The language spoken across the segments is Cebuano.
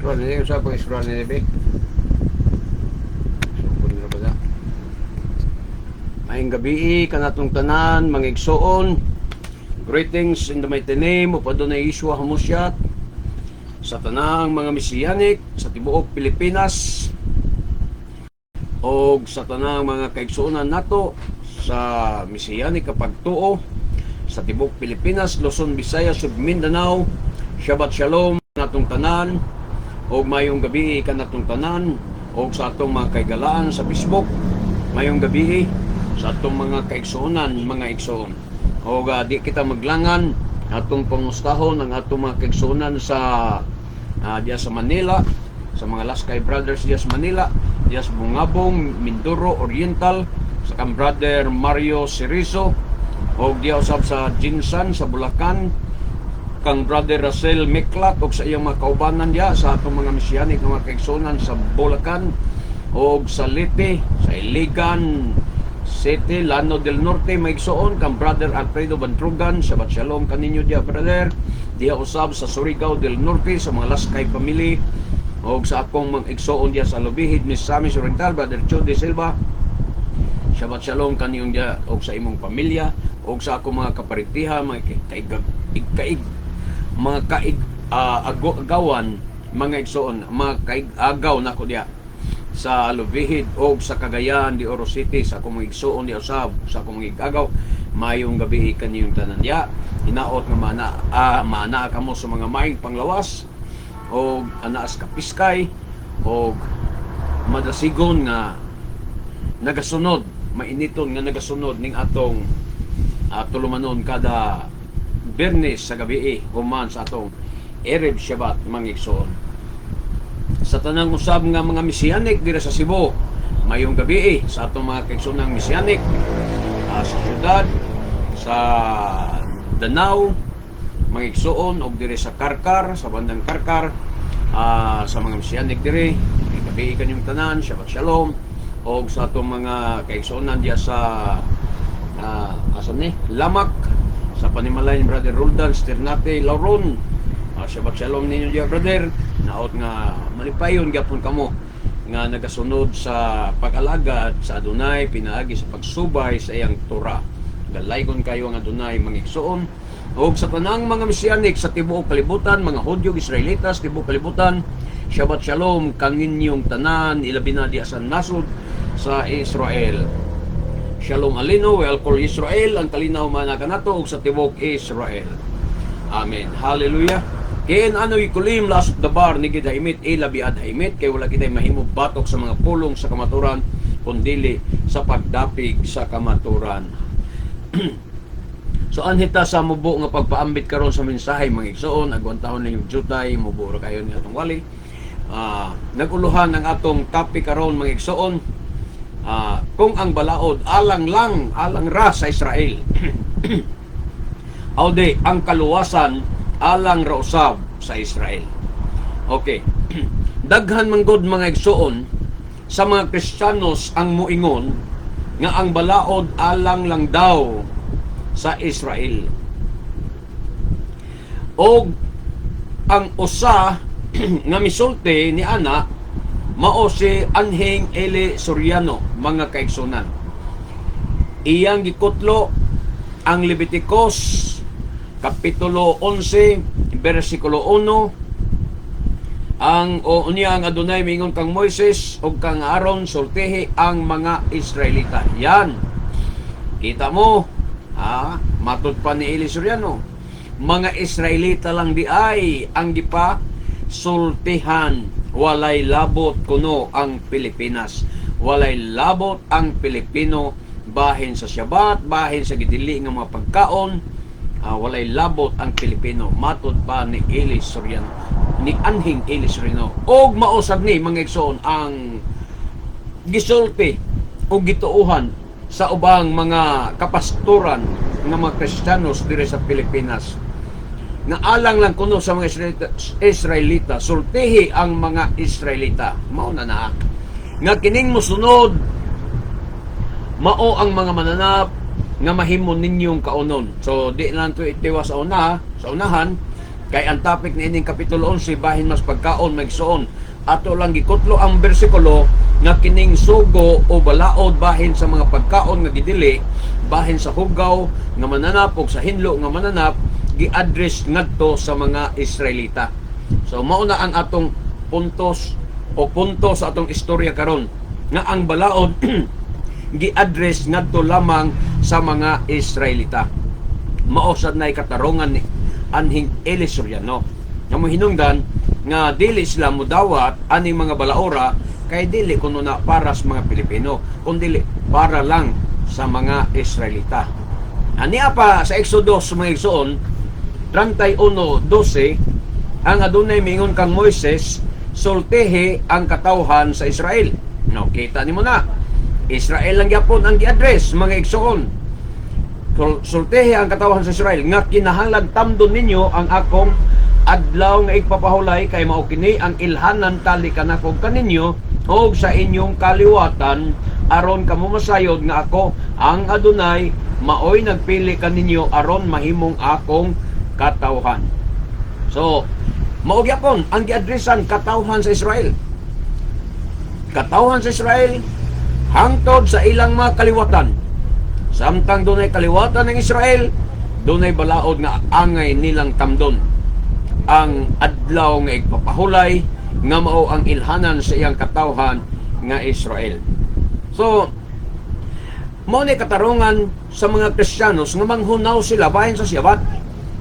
Scroll ni sa pag scroll ni be. Sugod na ba na? Maayong gabii kanatong tanan, mga igsoon. Greetings in the mighty name of Adonai Yeshua HaMashiach sa tanang mga Messianic sa tibuok Pilipinas og sa tanang mga kaigsuonan nato sa Messianic kapagtuo sa tibuok Pilipinas, Luzon, Visayas ug Mindanao. Shabbat Shalom natong tanan og mayong gabi kanatong tanan og sa atong mga kaigalaan sa Facebook. Mayong gabi sa atong mga kaigsuonan, mga igsoon. Og di kita maglangan, atong pangustahon ang atong mga kaigsuonan sa diya sa Manila, sa mga Laskay Brothers diya sa Manila, diya sa Bungabong, Mindoro Oriental, sa kang Brother Mario Cerizo, og diya usab sa Jinsan sa Bulacan, kang Brother Russell Meklat og sa iyang mga kaubanan diya, sa atong mga Messianic nga mga kaigsuonan sa Bulacan og sa Leyte, sa Iligan City, Lanao del Norte, mga igsoon, kang Brother Alfredo Bantrugan. Shabbat Shalom kaninyo diya, brother. Diya usab sa Surigao del Norte, sa mga Laskay family og sa akong mga igsoon diya sa Lubihid, Misamis Oriental, Brother Chode Silva. Shabbat Shalom kaniyong diya og sa imong pamilya og sa akong mga kaparitiha, mga kaig kaig mga kaig agawan, mga igsoon, mga kaig-agaw nako diya sa Lubihid og sa Cagayan de Oro City, sa akong mga igsoon diya usab, sa akong mga igagaw. Mayong gabi kaniyong tanan diya. Hinaot nga mana kamo sa mga maayong panglawas og anaas kapiskay og madasigon nga nagasunod, mainiton nga nagasunod ning atong tulumanon kada Biyernes sa gabi human sa atong Erev Shabbat, mga igsoon. Sa tanang usab nga mga Messianic dira sa Cebu, mayong gabi sa atong mga kaigsoonang Messianic sa syudad, sa Danao, mga igsoon, og diri sa Karkar, sa bandang Karkar, sa mga Messianic diri, mayong gabi kanyong tanan, Shabbat Shalom, og sa atong mga kaigsuonan diya sa asa ni Lamak, sa panimalay ni Brother Roldan Sternate Lauron. Shabbat Shalom ninyo diya, brother. Naot nga malipayon gyapon kamo nga nagasunod sa pag-alagad sa Adonai pinaagi sa pagsubay sa iyang Torah. Galaygon kayo ang Adonai, mga igsoon. Og sa tanang mga Messianic sa tibuok kalibutan, mga Hudyo, Israelitas, tibuok kalibutan, Shabbat Shalom kaninyong tanan, ilabi na diya sa nasod sa Israel. Shalom aleinu wa al kol Israel, ang kalinaw mana kanato ug sa tibuok Israel. Amen. Hallelujah. Ken anu yecholim la'asot davar neged ha'emet ela be'ad ha'emet, kay wala kitay mahimo batok sa mga pulong sa kamaturan kun dili sa pagdapig sa kamaturan. So anhi ta sa mubo nga pagpaambit karon sa mensahe, mga igsoon, agwantahon ninyong jutay, mubo ra kayo ni atong wali. Naguluhan ang atong topic karon, mga igsoon. Kung ang balaod alang lang, alang ra sa Israel, o di ang kaluwasan alang ra usab sa Israel. Okay. Daghan man gud, mga igsoon, sa mga Kristiyanos ang muingon nga ang balaod alang lang daw sa Israel. Og ang usa nga misulti ni ana mao si Anhing Eli Soriano, mga kaigsunan. Iyang gikutlo ang Leviticus Kapitulo 11 versikulo 1 ang o unya ang Adonai mingon kang Moises ug kang Aaron, "Sultihi ang mga Israelita." Yan. Kita mo, ha, matud pa ni Eli Soriano, mga Israelita lang di ay ang gipa sultihan, walay labot kuno ang Pilipinas. Walay labot ang Pilipino bahin sa Shabbat, bahin sa gidili nga mga pagkaon, walay labot ang Pilipino matud pa ni Eli Soriano, ni Anhing Eli Soriano. Og mausab ni, mga igsoon, ang gisulti o gituohan sa ubang mga kapastoran nga mga Kristiyanos diri sa Pilipinas nga alang lang kuno sa mga Israelita, sultihi ang mga Israelita. Mao na na nga kining mosunod mao ang mga mananap nga mahimo ninyong kaunon. So di lang to itiwas sa una, sa unahan. Kay ang topic ni ining kapitulo 11 bahin mas pagkaon, mga igsoon. Ato lang gikutlo ang bersikulo nga kining sugo o balaod bahin sa mga pagkaon nga gidili, bahin sa hugaw nga mananap o sa hinlo nga mananap, gi-address ngadto sa mga Israelita. So mao na ang atong puntos o punto sa atong istorya karon, nga ang balaod gi-address ngadto lamang sa mga Israelita. Mao sad nay katarungan ni anhing Eli Soriano nga mohinungdan nga dili sila mudawat aning mga balaora kay dili kuno na para sa mga Pilipino kundi para lang sa mga Israelita. Ania pa sa Exodus, mga igsoon, 31:12, ang adunay mingon kang Moises, "Sultihi ang katawhan sa Israel." No, kita nimo na. Israel lang gyapon ang gi-address, mga igsoon. "Sultihi ang katawhan sa Israel nga kinahanglan tamdon ninyo ang akong adlaw nga igpapahulay, kay mao kini ang ilhanan tali kanako kaninyo og sa inyong kaliwatan, aron kamo masayod nga ako ang Adonai, maoy nagpili kaninyo aron mahimong akong katawhan." So, mao gyapon ang giadresan, katawhan sa Israel. Katawhan sa Israel hangtod sa ilang mga kaliwatan. Samtang dunay kaliwatan ng Israel, dunay balaod nga angay nilang tamdon ang adlaw nga igpapahulay nga mao ang ilhanan sa iyang katawhan nga Israel. So, mao ni katarungan sa mga Kristiyanos nga manghunaw sila bahin sa Syabat.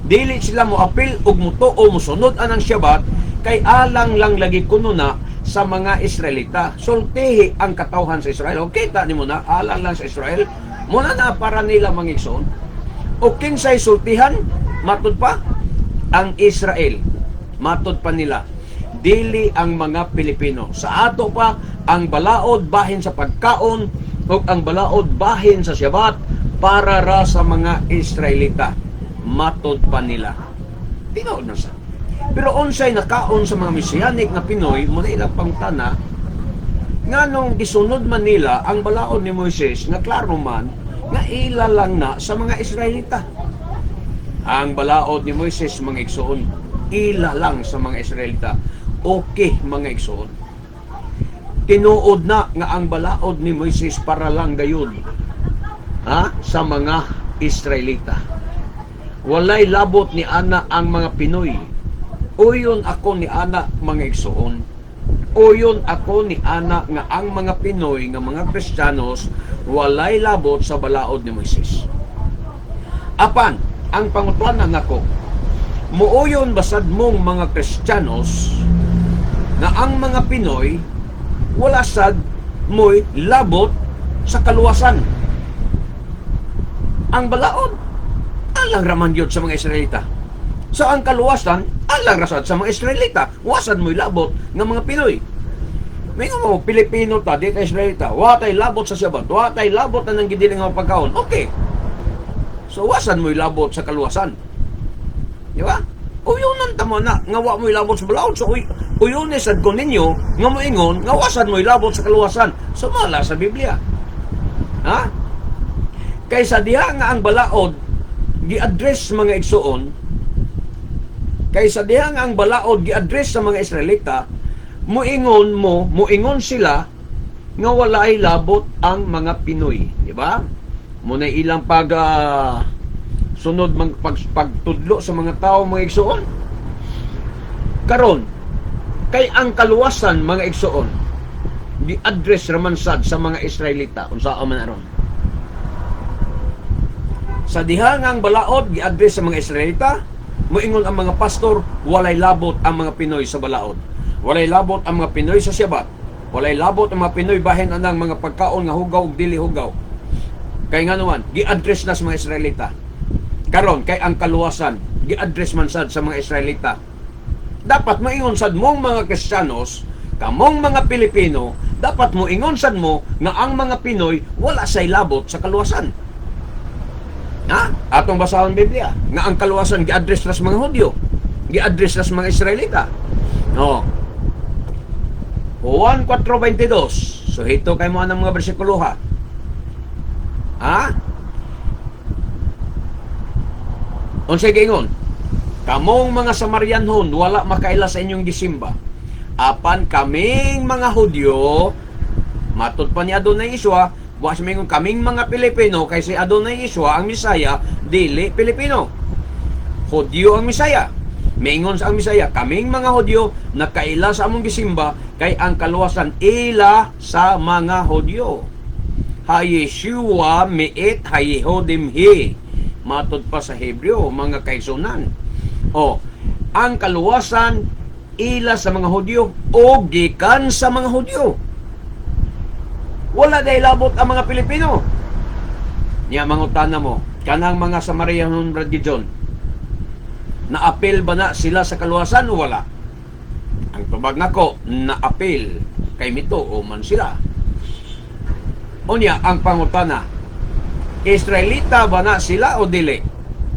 Dili sila mo apil ug mutuo, mosunod anang Syabat kay alang lang lagi kuno na sa mga Israelita. "Sultihi ang katawhan sa Israel." O kita nimo na alang lang sa Israel. Muna na para nila, mga igsoon. O kinsay sultihan? Matud pa ang Israel. Matud pa nila. Dili ang mga Pilipino. Sa ato pa ang balaod bahin sa pagkaon ug ang balaod bahin sa Syabat para ra sa mga Israelita. Matud pa nila. Tinuod na sa. Pero unsay nakaon sa mga Messianic na Pinoy, mo na ilang pangtana, nganong gisunod man nila ang balaod ni Moises nga klaro man nga ila lang na sa mga Israelita. Ang balaod ni Moises, mga igsoon, ila lang sa mga Israelita. Okay, mga igsoon. Tinuod na nga ang balaod ni Moises para lang gayud, ha, sa mga Israelita. Walay labot ni ana ang mga Pinoy. Uyon ako ni ana, mga igsoon. Uyon ako ni ana nga ang mga Pinoy nga mga Kristiyanos walay labot sa balaod ni Moises. Apan, ang pangutana nako, muuyon basad mong mga Kristiyanos nga ang mga Pinoy wala sad mo'y labot sa kaluwasan? Ang balaod, alang raman yun sa mga Israelita. So ang kaluwasan, alang rasad sa mga Israelita. Wa sad mo'y labot ng mga Pinoy. May nga mo, Pilipino ta, di ta Israelita. Wa tay labot sa Syabat. Wa tay labot na ng gidiling nga pagkaon. Okay. So wa sad mo'y labot sa kaluwasan. Di ba? Uyunan ta mo na nga wa mo'y labot sa balaod. So uyune sad ko ninyo nga moingon nga wa sad mo'y labot sa kaluwasan. Sumala sa Biblia. Ha? Kaysa diha nga ang balaod gi-address, mga igsoon, kaysa diha nga ang balaod gi-address sa mga Israelita, muingon sila nga wala ay labot ang mga Pinoy, di ba? Muna ilang pag sunod pagtudlo sa mga tao, mga igsoon. Karon, kay ang kaluwasan, mga igsoon, gi-address raman sad sa mga Israelita, unsa man aron? Sa diha nga ang balaod gi-address sa mga Israelita, moingon ang mga pastor, walay labot ang mga Pinoy sa balaod. Walay labot ang mga Pinoy sa Syabat. Walay labot ang mga Pinoy bahin anang mga pagkaon nga hugaw ug dili hugaw. Kay nga naman, gi-address na sa mga Israelita. Karon kay ang kaluwasan gi-address man sad sa mga Israelita. Dapat moingon sad mong mga Kristiyanos, kamong mga Pilipino, dapat moingon sad mo nga ang mga Pinoy wala say labot sa kaluwasan. Ha? Atong basahon Biblia nga ang kaluwasan gi-address na sa mga Hudyo, gi-address na sa mga Israelita. No. Juan 4:22. So ito kay mo ang mga bersikulo, ha. Ha? Unsay giingon? Kamong mga Samarianhon, wala makaila sa inyong gisimba. Apan kaming mga Hudyo, matod pa ni Adonai Yeshua, wa siya mingon kaming mga Pilipino, kay si Adonai Yeshua, ang Misaya, dili Pilipino. Hudyo ang Misaya. Mingon sa ang Misaya, kaming mga Hudyo, nakaila sa among gisimba, kay ang kaluwasan ila sa mga Hudyo. Hayeshua miit hayehudim hi. Matod pa sa Hebreo, mga kaigsuonan. O, ang kaluwasan ila sa mga Hudyo o gikan sa mga Hudyo. Wala day labot ang mga Pilipino. Niya mangutana mo, kanang mga Samarianon, Brad Gideon, naapil ba na sila sa kaluwasan o wala? Ang tubag nako, naapil kay mituo man sila. Unya, ang pangutana, Israelita ba na sila o dili?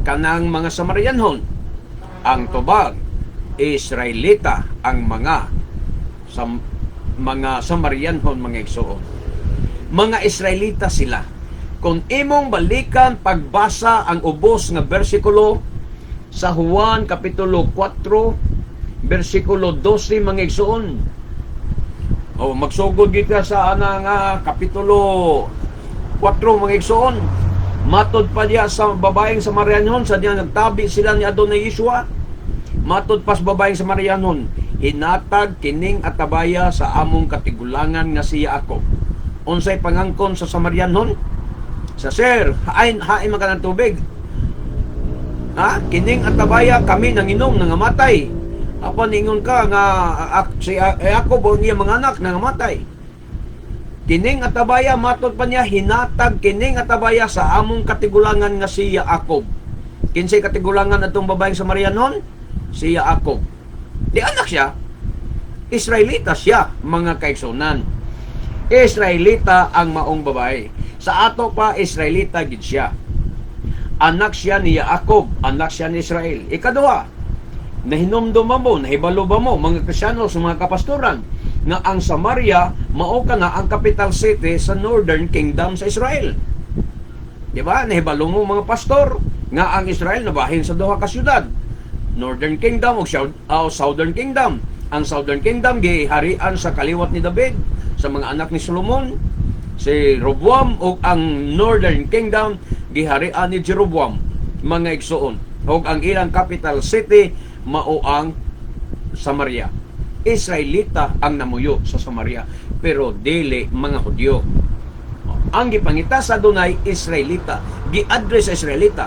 Kanang mga Samarianhon. Ang tubag, Israelita ang mga Samarianhon, mga igsuon. Mga Israelita sila. Kung imong balikan pagbasa ang ubos nga bersikulo sa Juan Kapitulo 4 bersikulo 12, mga igsuon. O magsugod gid ka sa ana nga Kapitulo 4, mga igsuon. Matod pa diya sa babaeng Samarianhon sa diya nagtabi sila ni Adonai Yeshua. Matod pa sa babaeng Samarianhon, hinatag kining atabaya sa among katigulangan nga si Jacob. Unsay pangangkon sa Samarianhon? Sa sir, hain hain man ka ng tubig. Ha? Kining atabaya kami nanginom, nangamatay. Apan ingon ka nga si Jacob ang iyang mga anak nangamatay. Kining atabaya, matod pa niya, hinatag kining atabaya sa among katigulangan nga si Jacob. Kinsay katigulangan atong babaeng Samarianon? Si Jacob. Di anak siya. Israelita siya, mga kaigsuonan. Israelita ang maong babae. Sa ato pa, Israelita gid siya. Anak siya ni Jacob, anak siya ni Israel. Ikaduha, nahinumdum mo, nahibalo ba mo, mga Krisyano, sa mga kapastoran, nga ang Samaria, mao ka na ang capital city sa Northern Kingdom sa Israel? Di ba? Nahibalo mo, mga pastor, nga ang Israel nabahin sa duha ka syudad. Northern Kingdom o Southern Kingdom. Ang Southern Kingdom giharian sa kaliwat ni David, sa mga anak ni Solomon, si Roboam, ug ang Northern Kingdom giharian ni Jeroboam, mga igsuon. Ug ang ilang capital city mao ang Samaria. Israelita ang namuyo sa Samaria pero dili mga Hudyo. Ang gipangita sa Adonai, Israelita, gi-address sa Israelita.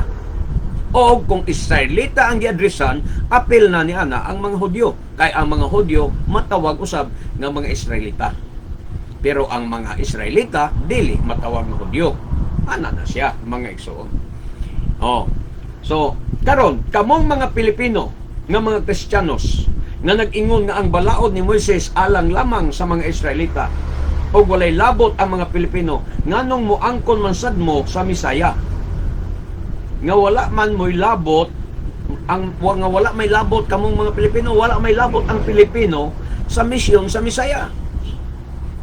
O kung Israelita ang giadresan, apil na ni ana ang mga Hudyo. Kay ang mga Hudyo matawag usab nga mga Israelita. Pero ang mga Israelita dili matawag nga Hudyo. Ana na siya, mga igsoon. Oh. So, karon kamong mga Pilipino nga mga Kristiyanos nga nag-ingon nga ang balaod ni Moises alang lamang sa mga Israelita o walay labot ang mga Pilipino, nganong moangkon man sad mo sa Misaya nga wala man mo'y labot ang nga wala may labot kamong mga Pilipino, wala may labot ang Pilipino sa misyon sa Misaya?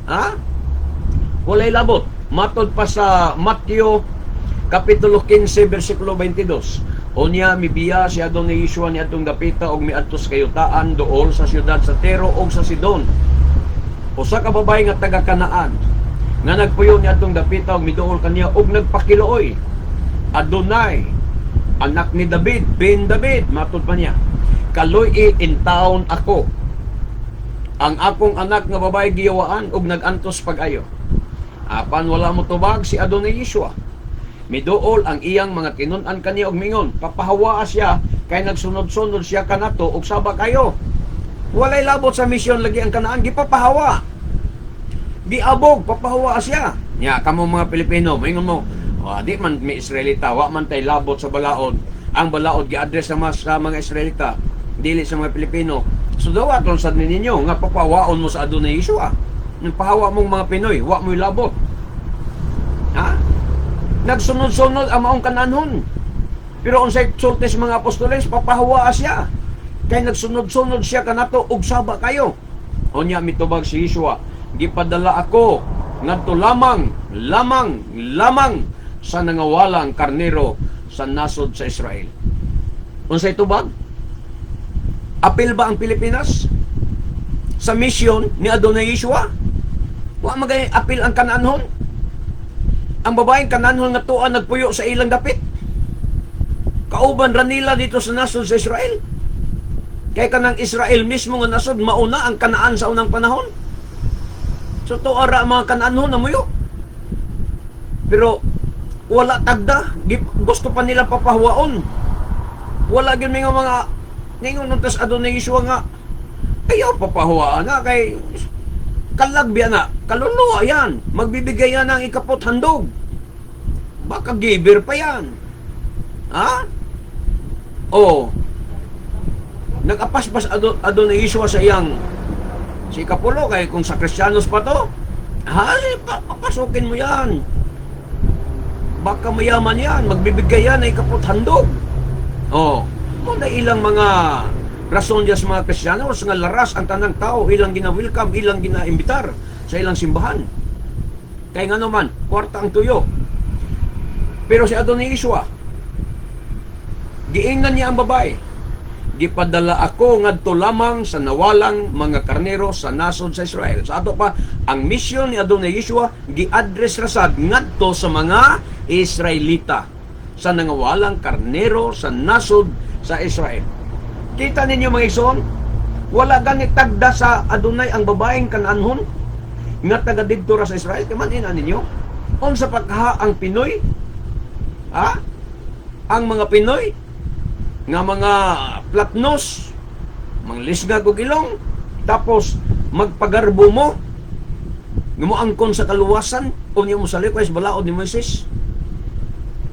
Ha? Walay labot. Matod pa sa Mateo Kapitulo 15 bersikulo 22. Unya mibiya si Adonai Yeshua ni atong dapita og miadto sa kayutaan duol sa siyudad sa Tiro og sa Sidon. Usa ka babae nga taga Kanaan nga nagpuyo ni atong dapita og miduol kaniya og nagpakiluoy. "Adonai, anak ni David, ben David," matod pa niya. "Kaluy-i intawon ako. Ang akong anak nga babae giyawaan og nag-antos pag-ayo." Apan wala mo tubag si Adonai Yeshua. Miduol ang iyang mga tinun-an kaniya og mingon, "Papahawaa siya kay nagsunod-sunod siya kanato og saba kayo." Walay labot sa misyon lagi ang Kanaan, gipapahawa. Giabog, papahawa siya. Nya kamo mga Pilipino, maingon mo, "Oh, di man may Israelita, wa man tay labot sa balaod. Ang balaod gi-address sa mga Israelita, dili sa mga Pilipino." So dawaton sad ninyo nga papawaon mo sa Adonai Yeshua. Nang pahawa mong mga Pinoy, wa mo'y labot. Ha? Nagsunod-sunod ang maong Kananhon. Pero unsay sulti sa mga apostoles, papahawa siya. Kay nagsunod-sunod siya kanato ug saba kayo. Unya mitubag si Yeshua, "Gipadala ako ngadto lamang, lamang, lamang sa nangawalang karnero sa nasod sa Israel." Unsay tubag? Apil ba ang Pilipinas sa mission ni Adonai Yeshua? Wa magay apil ang Kanaanhon. Ang babaeng Kanaanhon nga tuan nagpuyo sa ilang dapit. Kauban ra nila dito sa nasod sa Israel. Kay kanang Israel mismo nga nasod, mauna ang Kanaan sa unang panahon. So tuwa ra ang mga Kanaanhon na muyo. Pero wala tagda, gusto pa nila papahuwaon. Wala gyud may nga mga ningon nung tas Adonai Yeshua nga ayaw papahuwaan na kay kalag biya na, kaluluwa yan. Magbibigay yan ng ikaput handog. Baka giver pa yan. Ha? Oh. Nag-apas-pas Adonai Yeshua sa iyang si ikapulo kay kung sa Kristiyanos pa to, ha, papasukin mo yan. Baka mayaman yan, magbibigay yan ng ikaput handog. Oh, mo na ilang mga rason diya sa mga Kristiyanos nga laras ang tanang tao ilang gina-welcome, ilang gina-imbitar sa ilang simbahan. Kay nga naman, kwarta ang tuyo. Pero si Adonai Yeshua, giingnan niya ang babae. "Gipadala ako ngadto lamang sa nawalang mga karnero sa nasod sa Israel." Sa ato pa, ang misyon ni Adonai Yeshua gi-address rasad ngadto sa mga Israelita, sa nangawalang karnero sa nasod sa Israel. Kita ninyo, mga igsoon, wala gani tagda sa Adonai ang babaeng Kanaanhon nga taga didto ra sa Israel. Kaman ina ninyo. Unsa pagkaha ang Pinoy? Ha? Ang mga Pinoy nga mga platnos, manglisgag og ilong, tapos magpagarbo mo nga mo angkon sa kaluwasan unya mo salikway sa balaod ni Moises.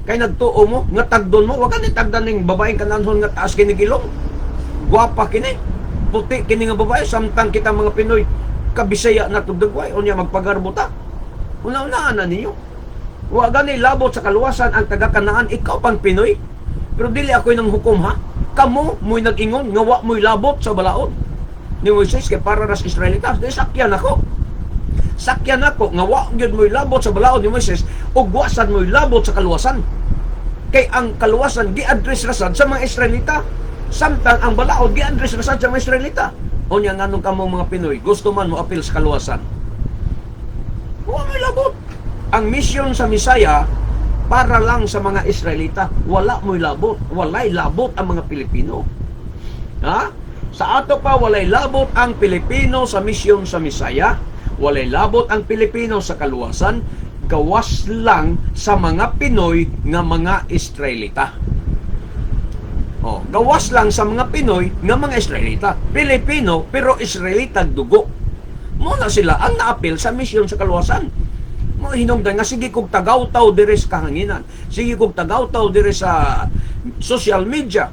Kay nagtuo mo nga tagdon mo, wa ni tagdan ning babaeng Kanaanhon nga taas kini ilong. Gwapa kini. Puti kini nga babae, samtang kita mga Pinoy kabisaya na tugdagway, unya magpagarbo ta. Una-unaan na ninyo. Wa gani labot sa kaluwasan ang taga Kanaan, ikaw pang Pinoy. Pero dili ako'y nang hukom, ha. Kamo mo'y nag-ingon nga wa mo'y labot sa balaod ni Moises kay para ras Israelitas. Di sakyan ako. Sakyan ako nga wa gyud mo'y labot sa balaod ni Moises ug wa sad mo'y labot sa kaluwasan. Kay ang kaluwasan gi-address ra sad sa mga Israelita. Samtang ang balaod gi-address ra sad sa mga Israelita. Unya nganong kamo mga Pinoy gusto man mo apil sa kaluwasan? Wa mo'y labot. Ang misyon sa Misaya para lang sa mga Israelita. Wala mo'y labot. Walay labot ang mga Pilipino. Ha? Sa ato pa, walay labot ang Pilipino sa misyon sa Misaya. Walay labot ang Pilipino sa kaluwasan. Gawas lang sa mga Pinoy nga mga Israelita. Oh, gawas lang sa mga Pinoy nga mga Israelita. Pilipino pero Israelita dugo. Muna sila ang naapil sa misyon sa kaluwasan. Mo hinungdan nga sige kog tagawtaw diri sa kahanginan. Sige kog tagawtaw diri sa social media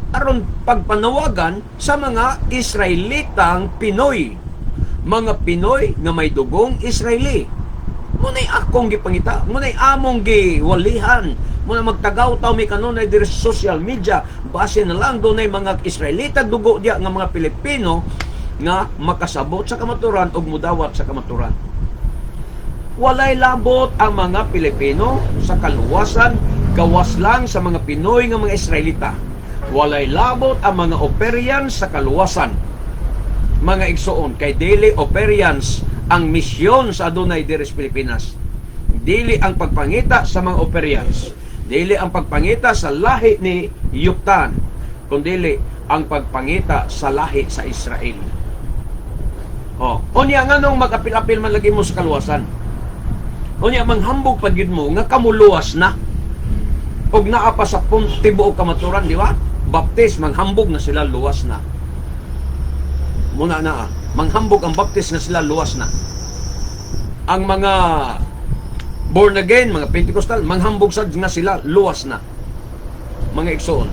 aron pagpanawagan sa mga Israelitang Pinoy. Mga Pinoy nga may dugong Israeli. Muna'y akong gipangita, muna'y among giwalihan, muna magtagaw-taw mi kanunay diri sa social media, base na lang dunay mga Israelita dugo diya nga mga Pilipino nga makasabot sa kamaturan ug mudawat sa kamaturan. Walay labot ang mga Pilipino sa kaluwasan, gawas lang sa mga Pinoy nga mga Israelita. Walay labot ang mga Operians sa kaluwasan. Mga igsoon, kay dili Operians ang misyon sa Adonai diri sa Pilipinas. Dili ang pagpangita sa mga Operians. Dili ang pagpangita sa lahi ni Yuktan, kundili ang pagpangita sa lahi sa Israel. Oh, unya nganong mag-apil-apil man lagi mo sa kaluwasan? Unya manghambog pa gyud mo nga kamuluwas na. Og naa pa sa tibuok kamaturan, di ba? Baptist manghambog na sila luwas na. Muna na ah. Manghambog ang Baptist na sila luwas na. Ang mga born again, mga Pentecostal, manghambog sad nga sila luwas na. Mga igsoon.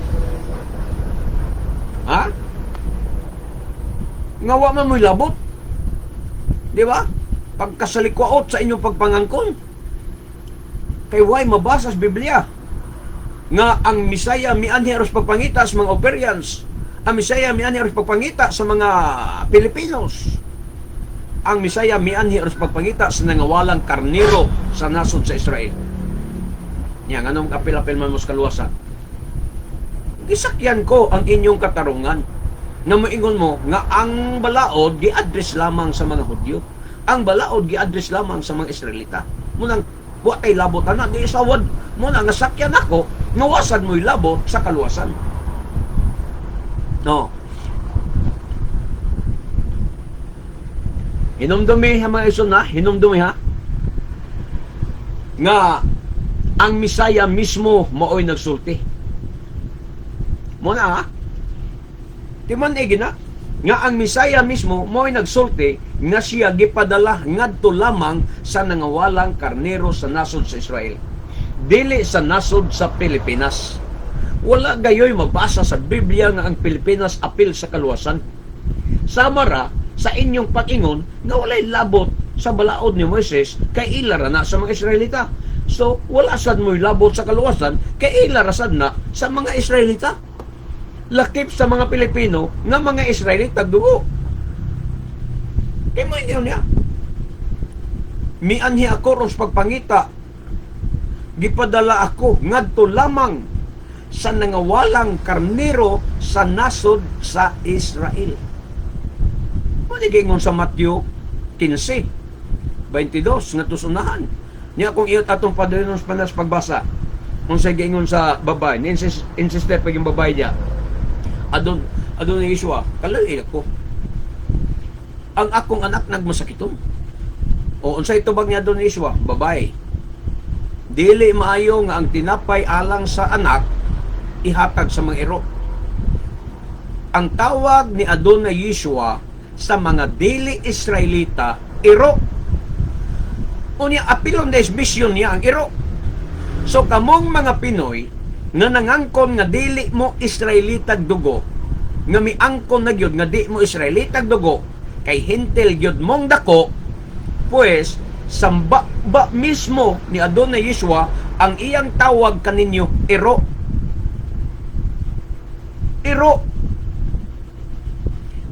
Ha? Nga wa man mo'y labot. Di ba? Pagkasalikwaot sa inyong pagpangangkon. Kay way mabasa sa Biblia nga ang Misaya mianhi aros pagpangita sa mga Operians. Ang Misaya mianhi aros pagpangita sa mga Pilipinos. Ang Misaya mianhi aros pagpangita sa nangawalang karnero sa nasod sa Israel. Nya nganong apil-apil man mo sa kaluwasan? Gisakyan ko ang inyong katarungan. Nga moingon mo nga ang balaod gi-address lamang sa mga Hudyo. Ang balaod gi-address lamang sa mga Israelita. Munang wa kay labot ana di isawad mo na nga sakyan ako nga wa sad mo'y labot sa kaluwasan. No. Hinumdumi ha, mga igsoon ha, hinumdumi ha. Nga ang Misaya mismo mao'y nagsulti. Mo na ha. Timan e gina nga ang Misaya mismo mao'y nagsulti nga siya gipadala ngadto lamang sa nangawalang karnero sa nasod sa Israel. Dili sa nasod sa Pilipinas. Wala gayoy mabasa sa Biblia nga ang Pilipinas apil sa kaluwasan. Sama ra sa inyong pag-ingon nga walay labot sa balaod ni Moises kay ila ra na sa mga Israelita. So, wala sad mo'y labot sa kaluwasan kay ila ra sad na sa mga Israelita. Lakip sa mga Pilipino nga mga Israelita dugo. Kay mo inyo niya. Mianhi ako ron sa pagpangita. Gipadala ako ngadto lamang sa nangawalang karnero sa nasod sa Israel. Mo ni giingon sa Matthew 15:22 nga tusunahan. Niya kung iyo atong padayon sa panas pagbasa. Kung sa giingon sa babae, ni insist pag yung babae niya. Adon ni Yeshua, "Kalay ako. Ang akong anak nagmasakiton." O unsay tubag niya adon ni Yeshua? "Babae, dili maayo nga ang tinapay alang sa anak ihatag sa mga iro." Ang tawag ni Adonai Yeshua sa mga dili Israelita, iro. Unya apilon des mission niya ang iro. So kamong mga Pinoy nga nangangkon nga dili mo Israelitag dugo, nga miangkon na gyud nga di mo Israelitag dugo, kay Hentil gyud mong dako, pues samba ba mismo ni Adonai Yeshua ang iyang tawag kaninyo, iro. Iro.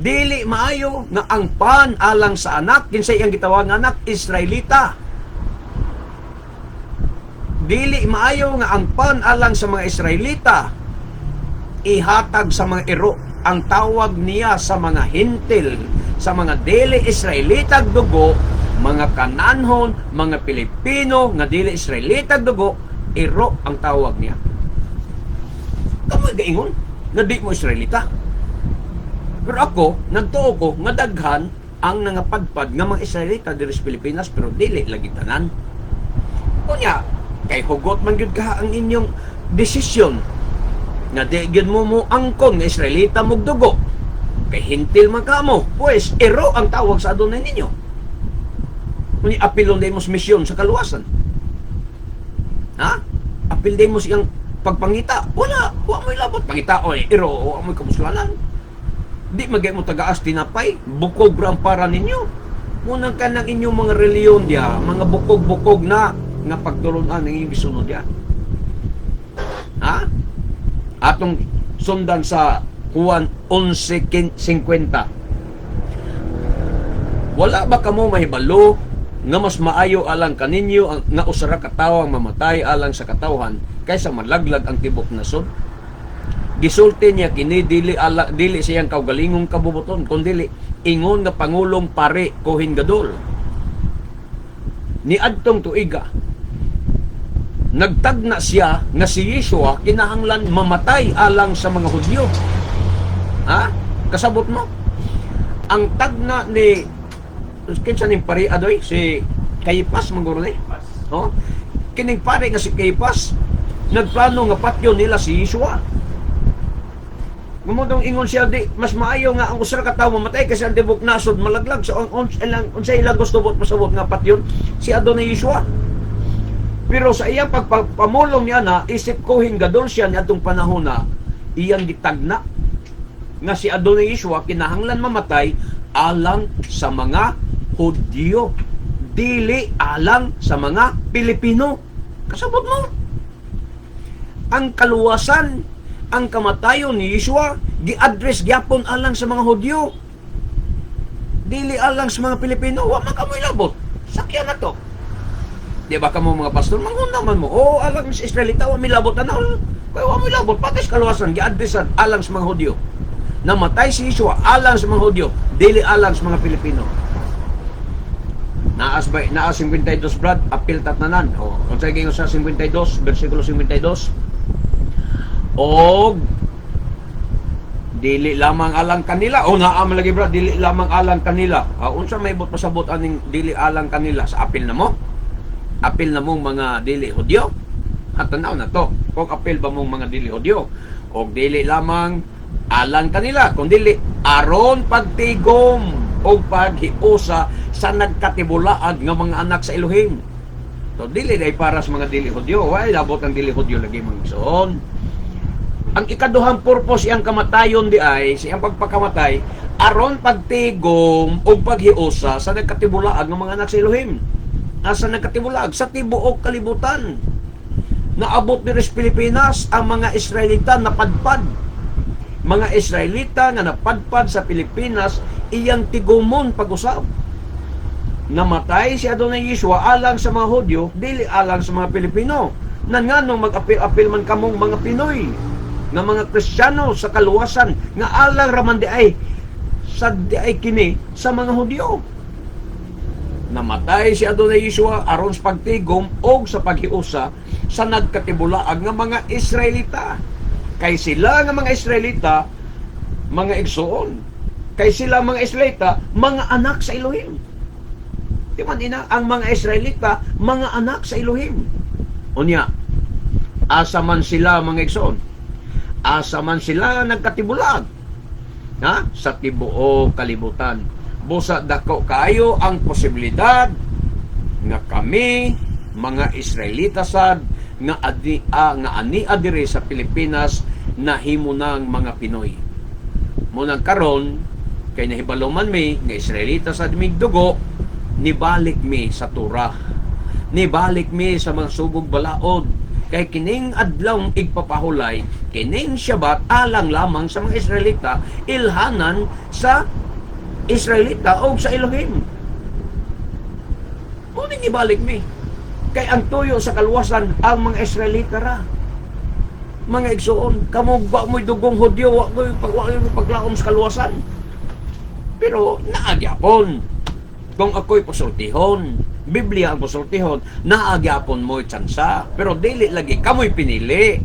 Dili maayo nga ang pan alang sa anak, kinsay iyang gitawag nga anak? Israelita. Dili maayo nga ang pan alang sa mga Israelita ihatag sa mga iro. Ang tawag niya sa mga Hentil, sa mga dili Israelita dugo, mga Kananhon, mga Pilipino nga dili Israelita dugo, iro ang tawag niya. Kamo gaingon nga di mo Israelita. Pero ako, nagtuo ko nga daghan ang nangapadpad nga mga Israelita diri sa Pilipinas, pero dili lagi tanan. Unya, kay hugot man gyud ka ang inyong desisyon nga di gyud mo mo angkon nga Israelita mog dugo. Kay Hentil man ka mo, pues iro ang tawag sa Adonai ninyo. Unya apilon day mo sa misyon sa kaluwasan. Ha? Apil day mo siyang pagpangita. Wala, wa mo'y labot. Pangita, oy, iro, wa mo'y kabuslanan. Di magay mo tagaas tinapay, bukog ra ang para ninyo. Munang ka ng inyong mga reliyon diya, mga bukog-bukog na nga pagtulunan ang inyong gisunod diya. Ha? Atong sundan sa Juan 11:50. "Wala ba kamo mahibalo nga mas maayo alang kaninyo ang nga usa ra ka tawo ang mamatay alang sa katawhan kaysa malaglag ang tibok nasod? Gisulti niya kini dili ala, dili siyang kaugalingong kabubuton kundi ingon nga pangulong pare, Kohen Gadol. Ni adtong tuiga nagtagna siya nga si Yeshua kinahanglan mamatay alang sa mga Hudyo." Ha? Kasabot mo? Ang tagna ni kinsa ning pari adoy, si Caiphas man guro ni. No? Kining pare nga si Caiphas nagplano nga patyon nila si Yeshua. Mumundong ingon siya, di mas maayo nga ang usa ka tawo mamatay kasi ang tibok nasod malaglag. So ang ilang unsa ilang gusto bot pasabot nga patyon si Adonai Yeshua. Pero sa iyang pagpamulong niya na isip Kohen Gadol siya niadtong panahon na iyang gitagna nga si Adonai Yeshua kinahanglan mamatay alang sa mga Hudyo, dili alang sa mga Pilipino. Kasabot mo? Ang kaluwasan, ang kamatayon ni Yeshua, gi-address gyapon alang sa mga Hudyo. Dili alang sa mga Pilipino. Wa man kamoy labot. Sakyan na to. Di ba kamo mga pastor, manghuna man mo? Oh, alang sa Israelita, wa milabot na. Kaya wa milabot, pati sa kaluwasan, gi-addressan alang sa mga Hudyo. Namatay si Yeshua alang sa mga Hudyo, dili alang sa mga Pilipino. Naas ba, naas 52, Brad, apil tatnanan. O, unsay giingon sa 52, versikulo 52? Og dili lamang alang kanila. O, naa man lagi, Brad, dili lamang alang kanila. Ah, unsa may buot pasabot aning dili alang kanila? Sa apil na mo? Apil na mong mga dili Hudyo? At tanaw na to. Kung apil ba mong mga dili Hudyo? Og dili lamang alang kanila, kundi aron pagtigom og paghiusa sa nagkatibulaag nga mga anak sa Elohim. So dili day para sa mga dili Hudyo. Way labot ang dili Hudyo lagi, mga igsoon. Ang ikaduhang purpose iyang kamatayon di ay sa iyang pagpakamatay aron pagtigom og paghiusa sa nagkatibulaag nga mga anak sa Elohim. Asa nagkatibulaag? Sa tibuok kalibutan. Naabot diri sa Pilipinas ang mga Israelita napadpad. Mga Israelita nga napadpad sa Pilipinas, iyang tigumon pag-usab. Namatay si Adonai Yeshua alang sa mga Hudyo, dili alang sa mga Pilipino. Nan nganong mag-apil-apil man kamong mga Pinoy nga mga Kristiyano sa kaluwasan nga alang raman di ay sa di ay kini sa mga Hudyo? Namatay si Adonai Yeshua aron sa pagtigom og sa paghiusa sa nagkatibulaag nga mga Israelita. Kay sila nga mga Israelita, mga igsoon. Kay sila mga Israelita, mga anak sa Elohim. Di man ina, ang mga Israelita, mga anak sa Elohim. Unya, asa man sila, mga igsoon? Asa man sila nagkatibulag? Ha? Sa tibuok kalibutan. Busa dako kaayo ang posibilidad nga kami mga Israelita sad nga adi nga ani diri sa Pilipinas nahimo nang mga Pinoy. Munang karon kay nahibalo man mi nga Israelita sad mig dugo, nibalik mi sa Torah. Nibalik mi sa mga sugog balaod kay kining adlaw igpapahulay, kining Shabbat, alang lamang sa mga Israelita, ilhanan sa Israelita o sa Elohim. Mao ning ibalik mi. Kay ang tuyo sa kaluwasan ang mga Israelita ra. Mga igsoon, kamo ba mo'y dugong Hudyo, wa mo'y paglaom sa kaluwasan. Pero naagyapon. Kung ako'y pasultihon, Biblia ang pasultihon, naagyapon mo'y tsansa. Pero dili lagi kamoy pinili.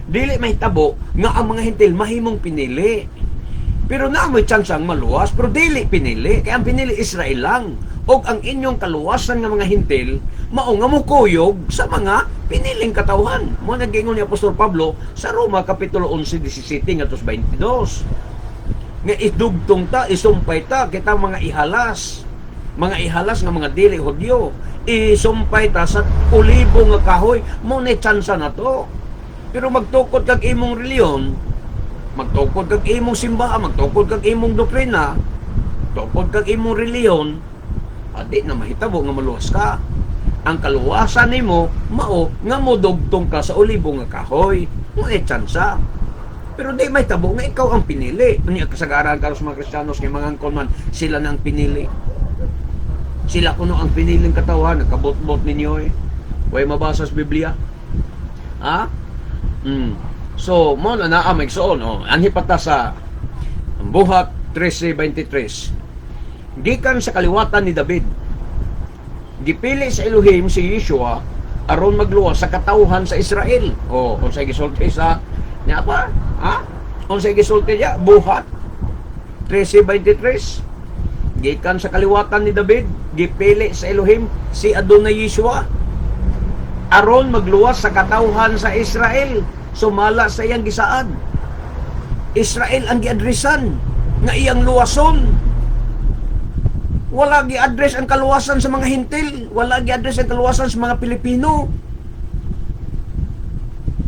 Dili mahitabo nga ang mga Hentil mahimong pinili. Pero naa mo'y tsansa ang maluwas, pero dili pinili. Kaya ang pinili Israel lang. Og ang inyong kaluwasan nga mga Hentil, mao nga mukuyog sa mga piniling katawhan. Mao nag-ingon ni Apostol Pablo sa Roma Kapitulo 11, 17 ngadto sa 22. Nga idugtong ta, isumpay ta, kita mga ihalas. Mga ihalas nga mga dili Hudyo. Isumpay ta sa olibo nga kahoy, mao na tsansa na to. Pero magtukod kag imong reliyon, magtukod kag imong simbahan, magtukod kag imong doktrina, tukod kag imong reliyon, adi na mahitabo nga maluwas ka. Ang kaluwasan nimo mao nga modugtong ka sa olibo nga kahoy. Mao ay tsansa. Pero di mahitabo nga ikaw ang pinili. Unya kasagaran karon sa mga Kristiyanos kay mga angkon man sila na ang pinili. Sila kuno ang piniling katawhan, nagkabot-bot ninyo eh. Way mabasa sa Biblia. Ha? So, mao na naa, mga igsoon. Oh, anhi pa ta sa ang Buhat 13:23. Gikan sa kaliwatan ni David. Gipili sa Elohim si Yeshua aron magluwas sa katawhan sa Israel. Oh, unsay gisulti sa niya pa? Ha? Unsay gisulti niya? Buhat 13:23. Gikan sa kaliwatan ni David, gipili sa Elohim si Adonai Yeshua aron magluwas sa katawhan sa Israel sumala sa iyang gisaad. Israel ang giadresan nga iyang luwason. Wala gi-address ang kaluwasan sa mga Hentil, wala gi-address ang kaluwasan sa mga Pilipino.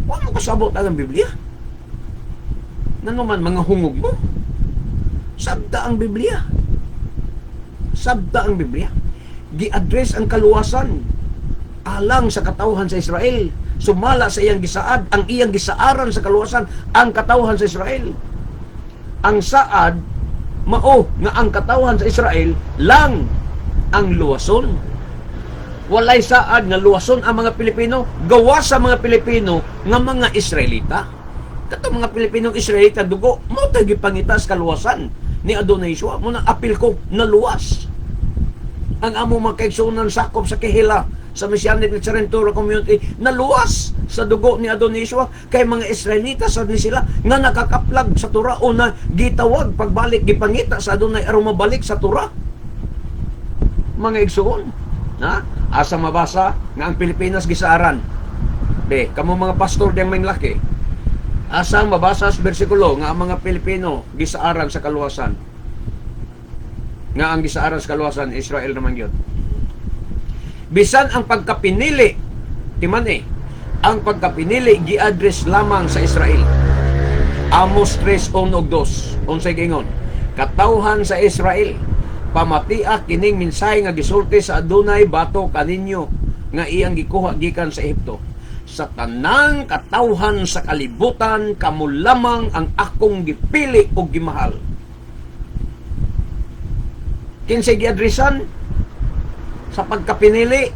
Wa mo kasabot ang Biblia. Ngano man mga hungog mo? Sabta ang Biblia. Sabta ang Biblia. Gi-address ang kaluwasan alang sa katawhan sa Israel. Sumala sa iyang gisaad, ang iyang gisaaran sa kaluwasan ang katawhan sa Israel. Ang saad mao nga ang katawhan sa Israel lang ang luwason. Walay saad nga luwason ang mga Pilipino, gawa sa mga Pilipino nga mga Israelita. Kato mga Pilipinong Israelita dugo, mao tay gipangita sa kaluwasan ni Adonai Yeshua. Mao na apil ko naluwas. Ang amo mga kaigsuonan sakop sa Kehila sa Messianic Nazarene Torah Community, naluwas sa dugo ni Adonai Yeshua, kay mga Israelita sad ni sila nga nakakaplag sa Torah o na gitawag pagbalik, gipangita sa Adonai aron mabalik sa Torah, mga igsuon. Na asa mabasa nga ang Pilipinas gisaaran? Be, kamo mga pastor diyang may laki, asa mabasa sa bersikulo nga ang mga Pilipino gisaaran sa kaluwasan, nga ang gisaaran sa kaluwasan Israel naman gyud? Bisan ang pagkapinili, timan eh, ang pagkapinili gi-address lamang sa Israel. Amos 3:1 ug 2, unsay giingon? "Katawhan sa Israel, pamatia kining mensahe nga gisulti sa Adonai batok kaninyo nga iyang gikuha gikan sa Ehipto. Sa tanang katawhan sa kalibutan, kamo lamang ang akong gipili ug gimahal." Kinsay giadresan sa pagkapinili?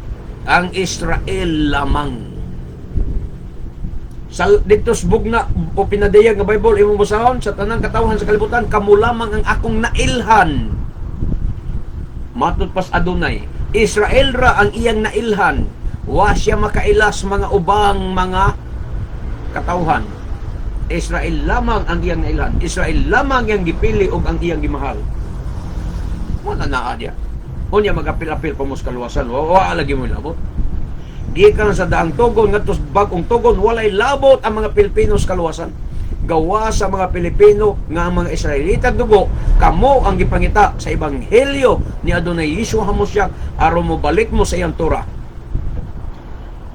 Ang Israel lamang. Sa dito sa bugna o pinadayag nga Bible, imong basahon, "Sa tanang katawhan sa kalibutan, kamo lamang ang akong nailhan." Matod pas Adonai, Israel ra ang iyang nailhan. Wa siya makailas mga ubang mga katawhan. Israel lamang ang iyang nailhan. Israel lamang ang gipili ug ang iyang gimahal. Wala naa diya. Unya magapil-apil pa mo sa kaluwasan. Wa lagi mo labot. Gikan sa daang tugon ngadto sa bag-ong tugon, walay labot ang mga Pilipino sa kaluwasan. Gawa sa mga Pilipino nga ang mga Israelita dugo, kamo ang gipangita sa ebanghelyo ni Adonai Yeshua HaMashiach aron mo balik mo sa iyang Torah.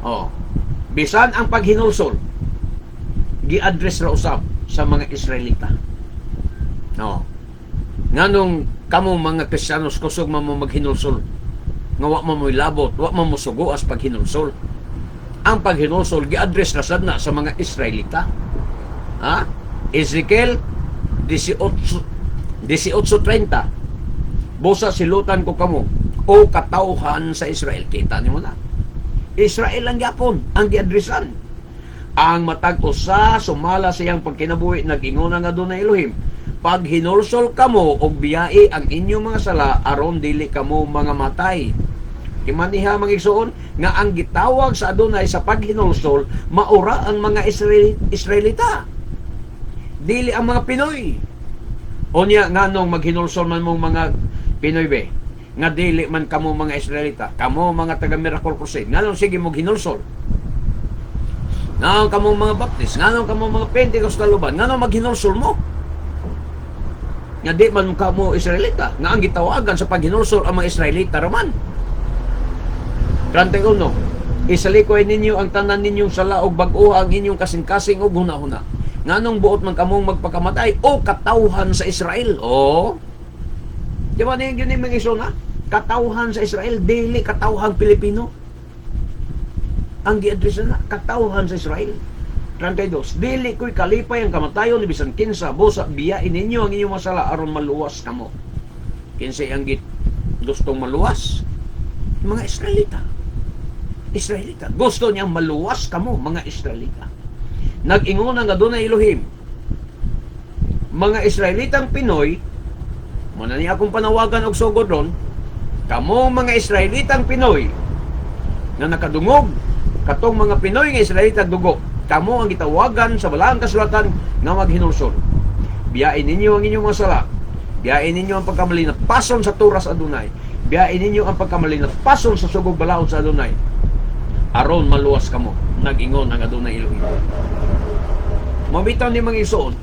Oh. Bisan ang paghinulsol, gi-address ra usab sa mga Israelita. No. Nganong kamo mga Kristiyanos kusog man mo maghinulsol, nga wa man mo'y labot, wa man mo sugo as paghinulsol? Ang paghinulsol gi-address ra sad na sa mga Israelita. Ha? Ezekiel 18 18:30, "Busa silutan ko kamo, o katawhan sa Israel." Kita nimo na. Israel lang gyapon ang giadresan. "Ang matag usa sumala sa iyang pagkinabuhi, nag-ingon ang Adonai Elohim. Paghinulsol kamo og biyai ang inyong mga sala aron dili kamo mga matay." Imaniha, mga igsoon, nga ang gitawag sa Adonai sa paghinulsol maura ang mga Israelita. Dili ang mga Pinoy. Unya nganong maghinulsol man mong mga Pinoy be, nga dili man kamo mga Israelita, kamo mga taga Miracle Crusade, nganong sige mo hinulsol? Nganong kamo mga Baptist, nganong kamo mga Pentecostal uban, nganong maghinulsol mo? Nga di man kamo Israelita, nga ang gitawagan sa paghinulsol ang mga Israelita raman. 31, "Isalikoy ninyo ang tanan ninyong sala ug bag-oha ang inyong kasing-kasing ug hunahuna. Nganong buot man kamong magpakamatay, o katawhan sa Israel?" O, di ba niyo yun yung mga isuna? Katawhan sa Israel, dili katawhan Pilipino. Ang gi-address na, katawhan sa Israel. 32, "Dili ko'y kalipay ang kamatayon ni bisan kinsa, busa biyain ninyo ang inyong mga sala aron maluwas kamo." Kinsay ang gustong maluwas? Mga Israelita. Israelita. Gusto niyang maluwas kamo, mga Israelita. Nag-ingon ang Adonai Elohim, "Mga Israelitang Pinoy," mao na niya akong panawagan og sugod ron, kamo mga Israelitang Pinoy na nakadungog katong mga Pinoy nga Israelita dugo, kamo ang gitawagan sa balaang kasulatan nga maghinulsol. Biyain ninyo ang inyong mga sala. Biyain ninyo ang pagkamalinapason sa Torah sa Adonai. Biyain ninyo ang pagkamalinapason sa sugog balaod sa Adonai. Aron maluwas kamo, nag-ingon ang Adonai Elohim. Mabitaw ni mga igsoon,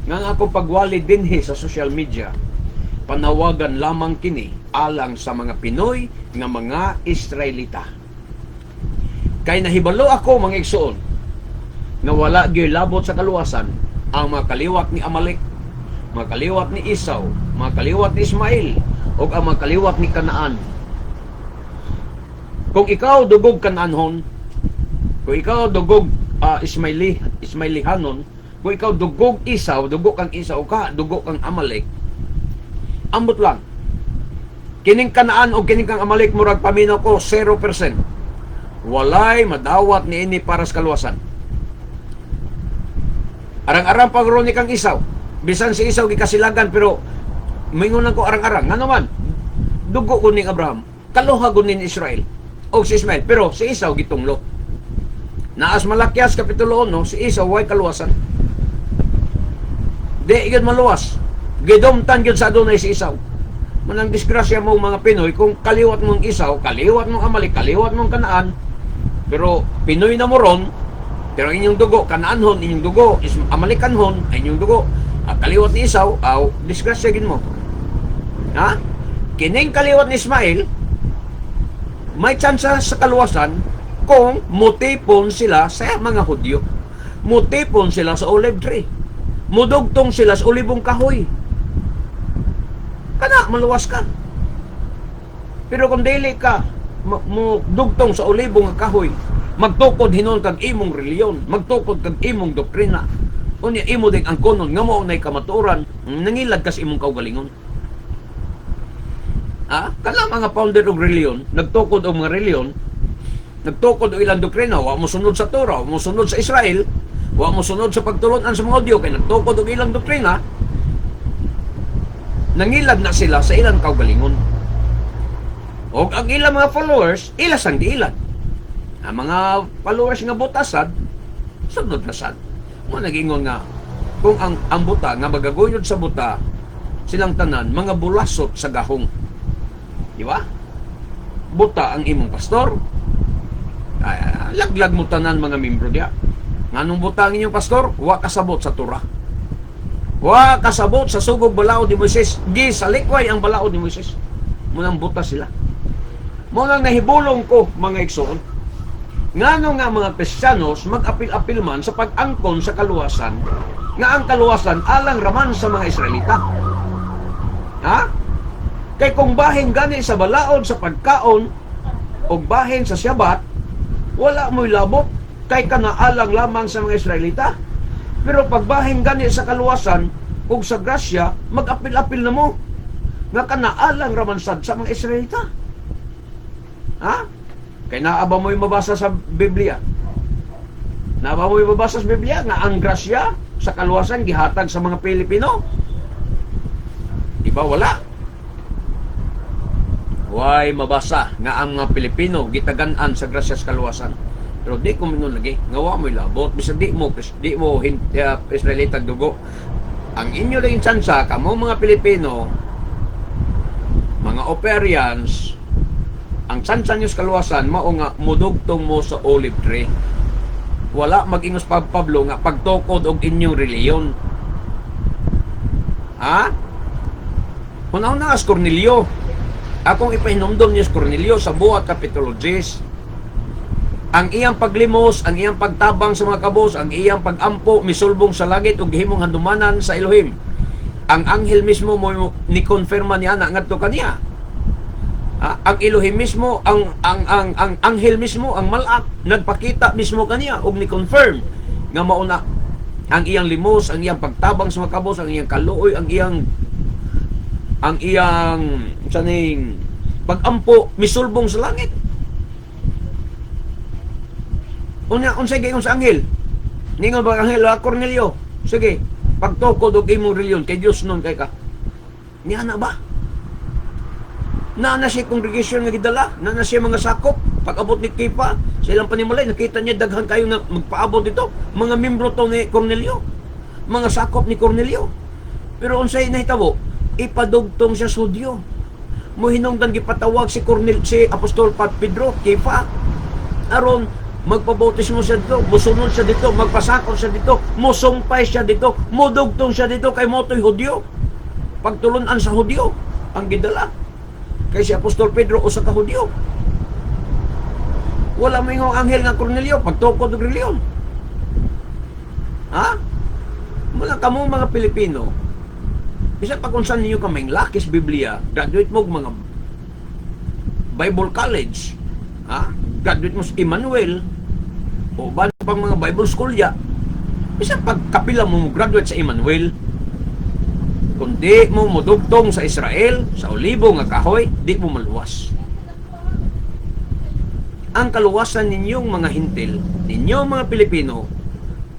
nga ang akong pagwali dinhi sa social media, panawagan lamang kini alang sa mga Pinoy nga mga Israelita. Kay nahibalo ako, mga igsoon, nga wala gyoy labot sa kaluwasan ang mga kaliwat ni Amalek, mga kaliwat ni Esau, mga kaliwat ni Ismael, ug ang mga kaliwat ni Kanaan. Kung ikaw dugog Kanaanhon, kung ikaw dugog Ismaili, Ismailihanon, kung ikaw dugog Esau, dugo kang Esau ka, dugo kang Amalek, ambot lang. Kining Kanaan o kining kang Amalek, murag paminaw ko, 0%. Walay madawat niini para sa kaluwasan. Arang-arang pagro ni kang Isaw. Bisan si Isaw gikasilagan, pero mingon lang ko arang-arang. Ngano man? Dugo ko ning Abraham. Kaluha ko ni Israel. O si Ismael. Pero si Isaw gitunglo. Naas Malakias Kapitulo 1, si Isaw way kaluwasan. Di gyud maluwas. Gidumtan gyud sa Adonai si Isaw. Manang disgrasya mo mga Pinoy kung kaliwat mong Isaw, kaliwat mong Amalek, kaliwat mong Kanaan, pero Pinoy na mo ron, pero ang inyong dugo, Kanaanhon, inyong dugo, is Amalekanhon, ang inyong dugo, ang kaliwat ni Isaw, aw, disgrasya gin mo. Ha? Kining kaliwat ni Ismael, may tsansa sa kaluwasan kung mutipon sila sa mga Hudyo. Mutipon sila sa olive tree. Mudugtong sila sa olibong kahoy. Kana, maluwas ka. Pero kung dili ka mo dugtong sa olibong nga kahoy, magtukod hinon kag imong reliyon, magtukod kag imong doktrina. Unya imo ding ang konon nga mao nay kamatuoran, nangilad kas imong kaugalingon. Ah, kana mga founder og reliyon, nagtukod og mga reliyon, nagtukod og ilang doktrina, wa mo sunod sa Torah, wa mo sunod sa Israel, wa mo sunod sa pagtulunan sa mga Hudyo kay nagtukod og ilang doktrina, nangilad na sila sa ilang kaugalingon. Og ang ilang mga followers, ila sang giilad. Ang mga followers nga butasad, sunod na sad. Mo nagingon nga kung ang buta nga magaguyod sa buta, silang tanan mga bulasot sa gahong. Di ba? Buta ang imong pastor. Ay, laglag mo tanan mga membro diya. Nganong buta ang inyong pastor? Wa kasabot sa Torah. Wa kasabot sa sugog balaod ni Moises. Gisalikway ang balaod ni Moises. Munang buta sila. Mo nang nahibulong ko, mga igsoon. Ngano nga mga Kristiyanos mag-apil-apil man sa pag-angkon sa kaluwasan, nga ang kaluwasan alang raman sa mga Israelita? Ha? Kay kung bahin gani sa balaod sa pagkaon o bahin sa Syabat, wala mo'y labot kay kanaalang lamang sa mga Israelita. Pero pagbahin gani sa kaluwasan ug sa grasya, mag-apil-apil na mo nga kanaalang raman sad sa mga Israelita. Ha? Kay naa ba mo'y mabasa sa Biblia? Naa ba mo'y mabasa sa Biblia nga ang grasya sa kaluwasan gihatag sa mga Pilipino? Di ba wala? Way mabasa nga ang mga Pilipino gitagan-an sa grasya sa kaluwasan. Pero di ko mingon lagi nga wa mo'y labot bisan di mo Israelita dugo. Ang inyo lang tsansa kamo mga Pilipino, mga Operians, ang tsansa niyo sa kaluwasan mao nga mudugtong mo sa olive tree. Wala mag-ingos pag Pablo nga pagtukod og inyong reliyon. Ha? Una-una si Cornelio. Akong ipahinumdom niyo si Cornelio sa Buhat Kapitulo 10. Ang iyang paglimos, ang iyang pagtabang sa mga kabos, ang iyang pagampo, misulbong sa langit ug gihimong handumanan sa Elohim. Ang anghel mismo mo ni konfirma niya na ngadto kaniya. Ah, ang Elohim mismo, ang anghel mismo, ang malak nagpakita mismo kaniya ug ni confirm nga mauna ang iyang limos, ang iyang pagtabang sa mga kabos, ang iyang kaluoy, ang iyang saning pagampo misulbong sa langit. Unya, unsay giingon sa anghel? Ningon ba ang anghel, "Ah, Cornelio, sige, pagtukod og imong reliyon kay Dios nun kay ka"? Niya na ba? Naa na siya congregation nga gidala, naa na siya mga sakop. Pag-abot ni Kefa sa ilang panimalay, nakita niya daghan kayo nga magpaabot dito. Mga membro to ni Cornelio. Mga sakop ni Cornelio. Pero unsay nahitabo? Ipadugtong siya sa Hudyo. Mohinungdan gipatawag si Cornel si Apostol Pat Pedro, Kefa. Aron magpabautismo siya dito, musunod siya dito, magpasakop siya dito, musumpay siya dito, mudugtong siya dito kay motoy Hudyo. Pagtulunan sa Hudyo ang gidala. Kay si Apostol Pedro usa ka Hudyo. Wala mo ingong anghel nga, "Cornelio, pagtukod og reliyon." Ha? Mga kamo mga Pilipino, bisan pa kung saan ninyo kaming lakis Biblia, graduate mo og mga Bible College, ha? Graduate mo sa Emmanuel, o ba pang mga Bible school ya, bisan pag kapila mo graduate sa Emmanuel, Kung di mo mudugtong sa Israel, sa olibo nga kahoy, di mo maluwas. Ang kaluwasan ninyong mga Hentil, ninyong mga Pilipino,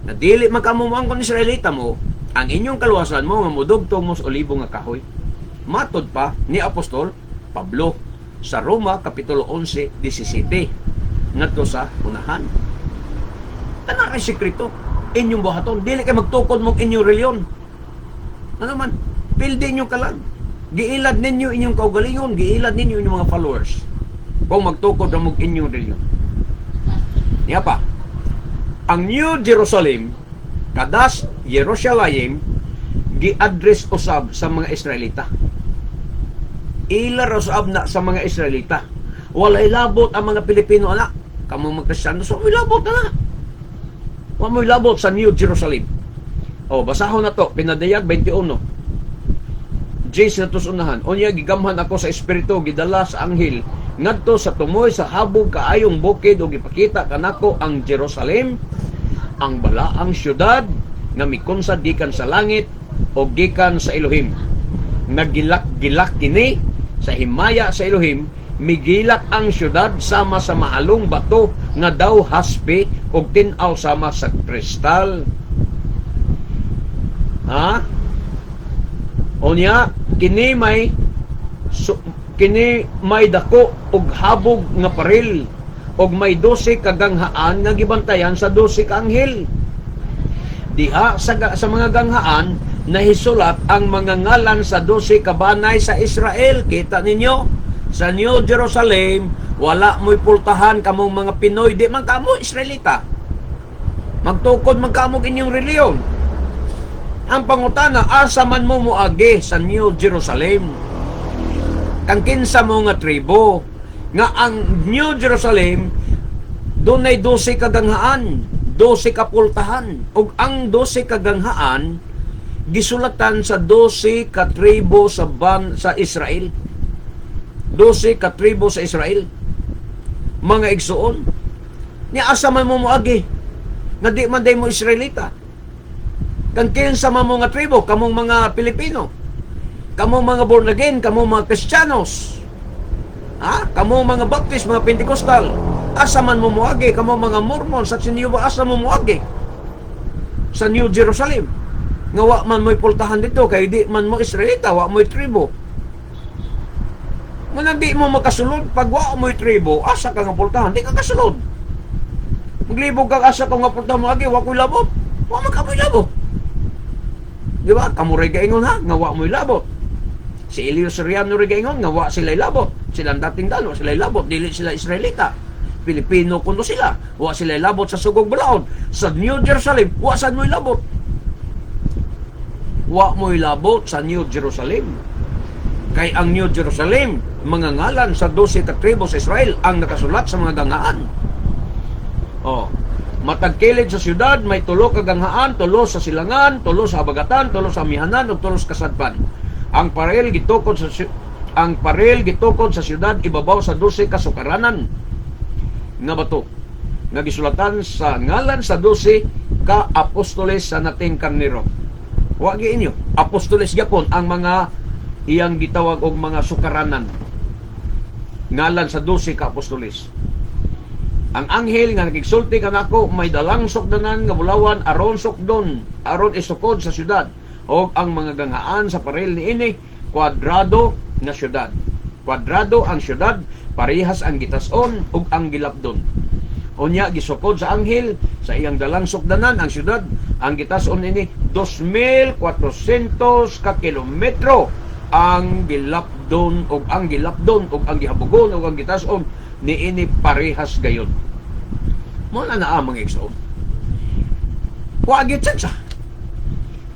na dili man kamo moangkon Israelita mo, ang inyong kaluwasan mo nga mudugtong mo sa olibo nga kahoy. Matod pa ni Apostol Pablo sa Roma Kapitulo 11:17 ngadto sa unahan. Kana kay sekreto inyong buhaton, dili kay magtukod mo inyong reliyon. Ano man, pildi inyong kalag. Giilad ninyo inyong kaugalingon, giilad ninyo inyong mga followers kung magtukod na mo inyong reliyon. Niya pa, ang New Jerusalem, Kadas Yerushalayim, gi-address usab sa mga Israelita. Ila ra usab na sa mga Israelita. Walay labot ang mga Pilipino ana. Kamo mga Kristiyano, so mo'y labot na. Wa mo'y labot sa New Jerusalem. O, basahon na to, Pinadayag 21. Jace na unahan. Unya gigamhan ako sa espiritu, gidala sa anghel ngadto sa tumoy sa habog kaayong bukid ug gipakita kanako ang Jerusalem, ang balaang syudad nga mikunsad gikan sa langit o gikan sa Elohim. Nagilak-gilak kini sa himaya sa Elohim, migilak ang syudad sama sa mahalong bato nga daw haspe ug tin-aw sama sa kristal. Ha? Unya kini may dako og habog nga paril og may 12 ka ganghaan nga gibantayan sa 12 ka anghel. Diha sa mga ganghaan nahisulat ang mga ngalan sa 12 ka banay sa Israel. Kita ninyo, sa New Jerusalem wala mo'y pultahan kamong mga Pinoy, di man kamo Israelita. Magtukod man kamo inyong reliyon. Ang pangutana, asa man mo moagi sa New Jerusalem? Kang kinsa mo nga tribo? Nga ang New Jerusalem dunay 12 ka ganghaan, 12 ka pultahan. Ug ang 12 ka ganghaan gisulatan sa 12 ka tribo sa Israel. 12 ka tribo sa Israel. Mga igsuon, ni asa man mo moagi nga di man day mo Israelita? Kang kinsa man mo nga tribo, kamong mga Pilipino, kamong mga born again, kamong mga Kristiyanos, ha? Kamong mga Baptist, mga Pentecostal, asa man mo moagi, kamong mga Mormon, sa sinyo ba, asa mo moagi sa New Jerusalem? Nga wa man mo'y pultahan dito, kay di man mo Israelita, wa mo'y tribo. Nga di mo makasulod, pag wa mo'y tribo, asa ka nga pultahan? Di ka kasulod. Maglibog ka, asa ka nga pultahan mo agi, wa ko'y labot. Wa man ka mo'y labot. Di ba? Kamo ray gaingon ha, nga wa mo'y labot. Si Elio Soriano ray gaingon nga wa sila'y labot. Silang dating dan, wa sila'y labot. Dili sila Israelita. Pilipino kuno sila. Wa sila'y labot sa sugong balaod. Sa New Jerusalem, wa sad mo'y labot. Wa mo'y labot sa New Jerusalem. Kay ang New Jerusalem, mga ngalan sa 12 ka tribo sa Israel ang nakasulat sa mga ganghaan. Oh, matag kilid sa syudad may tulo ka ganghaan, tulo sa silangan, tulo sa habagatan, tulo sa amihanan ug tulo sa kasadpan. Ang paril gitukod sa syudad ibabaw sa 12 ka sukaranan nga bato nga gisulatan sa ngalan sa 12 ka apostoles sa nating karnero. Wa gi inyo, apostoles gyapon ang mga iyang gitawag og mga sukaranan. Ngalan sa 12 ka apostoles. Ang anghel nga nakigsulti kanako may dalang sukdanan nga bulawan aron sukdon, aron isukod sa syudad og ang mga ganghaan sa paril niini, kwadrado nga syudad. Kwadrado ang syudad, parehas ang gitas-on ug ang gilapdon. Unya gisukod sa anghel sa iyang dalang sukdanan ang syudad. Ang gitas-on ini 2,400 ka kilometro, ang gilapdon ug ang gilapdon ug ang gihabugon ug ang gitas-on niini parehas gayon. Mo na naa, mga igsoon. Wa gyud chance.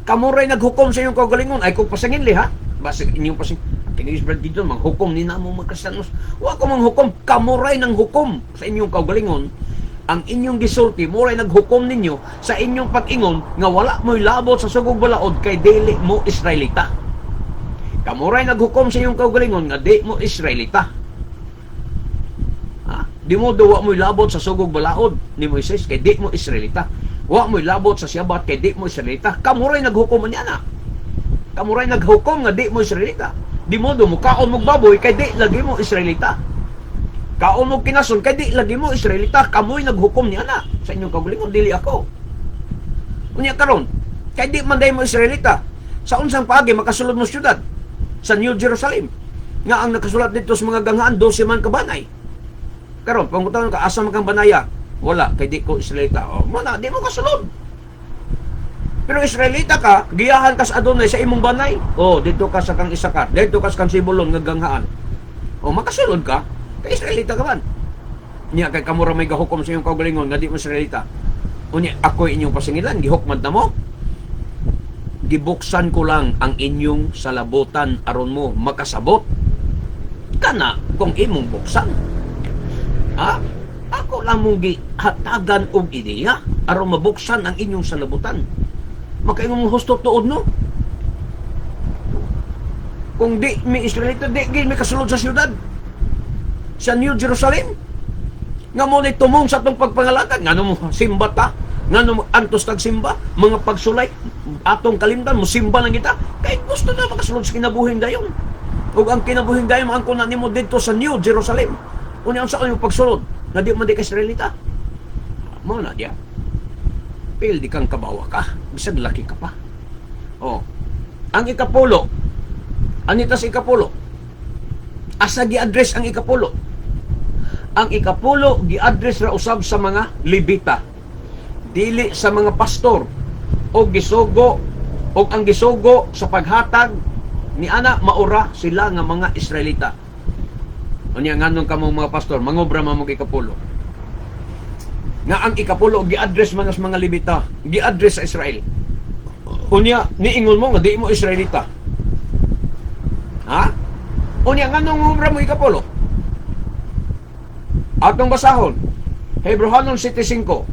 Kamo ray naghukom sa inyong kaugalingon ay kung pasangin liha. Basig inyong pasing tingis Brad dito manghukom ni namo mga Kristiyanos. Wa ko manghukom, kamo ray nang hukom sa inyong kaugalingon. Ang inyong gisulti mo ray naghukom ninyo sa inyong pag-ingon nga wala mo'y labot sa sugong balaod kay dili mo Israelita. Kamo ray naghukom sa inyong kaugalingon nga di mo Israelita. Ha? Di mo daw wa mo'y labot sa sugong balaod ni Moises kay di mo Israelita. Wa mo'y labot sa Syabat kay di mo Israelita. Kamo ray naghukom niya na. Kamo ray naghukom nga di mo Israelita. Di mo do mukaon mo baboy kay di lagi mo Israelita. Kaon mo kinason kay di lagi mo Israelita. Kamoy naghukom ni ana sa inyong kaugalingon, dili ako. Unya karon, kay di man day mo Israelita. Sa unsang paagi makasulod mo syudad sa New Jerusalem? Nga ang nakasulat dito sa mga ganghaan, 12 man ka banay. Karon, pangutan ka, asa man kang banaya? Wala, kay di ko Israelita. O, mo na, di mo kasulod. Pero Israelita ka, giyahan ka sa Adonai sa imong banay. O, dito ka sa kang Isakar, dito ka sa kang Sibulon nga ganghaan. O, makasulod ka, kay Israelita ka man. Nya kay kamo ra may gahukom sa inyong kaugalingon nga di mo Israelita. Unya ako inyong pasingilan, gihukman ta mo. Gibuksan ko lang ang inyong salabutan aron mo makasabot. Kana kung imong buksan. Ha? Ako lang mong gihatagan og ideya aron mabuksan ang inyong salabutan. Makaingon mo husto tuod, no? Kung di mi Israelita, di gid mi kasulod sa syudad. Sa New Jerusalem. Nga mo ni tumong sa atong pagpangalagad. Nga mo simba ta. Nga mo antos tag simba. Mga pagsulay. Atong kalimtan, mo simba lang kita. Kay gusto na makasulod sa kinabuhing dayon. Ug ang kinabuhing dayon maangkon na nimo didto sa New Jerusalem. Unya unsa kayo pagsulod? Nga di man di ka Israelita. Mo na diya. Pildi kang kabawa ka. Bisag laki ka pa. Oh. Ang ikapulo. Anitas ikapulo. Asa gi-address ang ikapulo? Ang ikapulo gi-address ra usab sa mga Levita. Dili sa mga pastor o gisugo o ang gisugo sa paghatag ni ana maura sila nga mga Israelita. Unya nganong kamong mga pastor mangobra man mo ikapulo? Nga ang ikapulo gi-address man sa mga Levita, gi-address sa Israel. Unya niingon mo nga di mo Israelita. Ha? Unya nganong mangobra mo ikapulo? Atong basahon. Hebreohanon 7:5.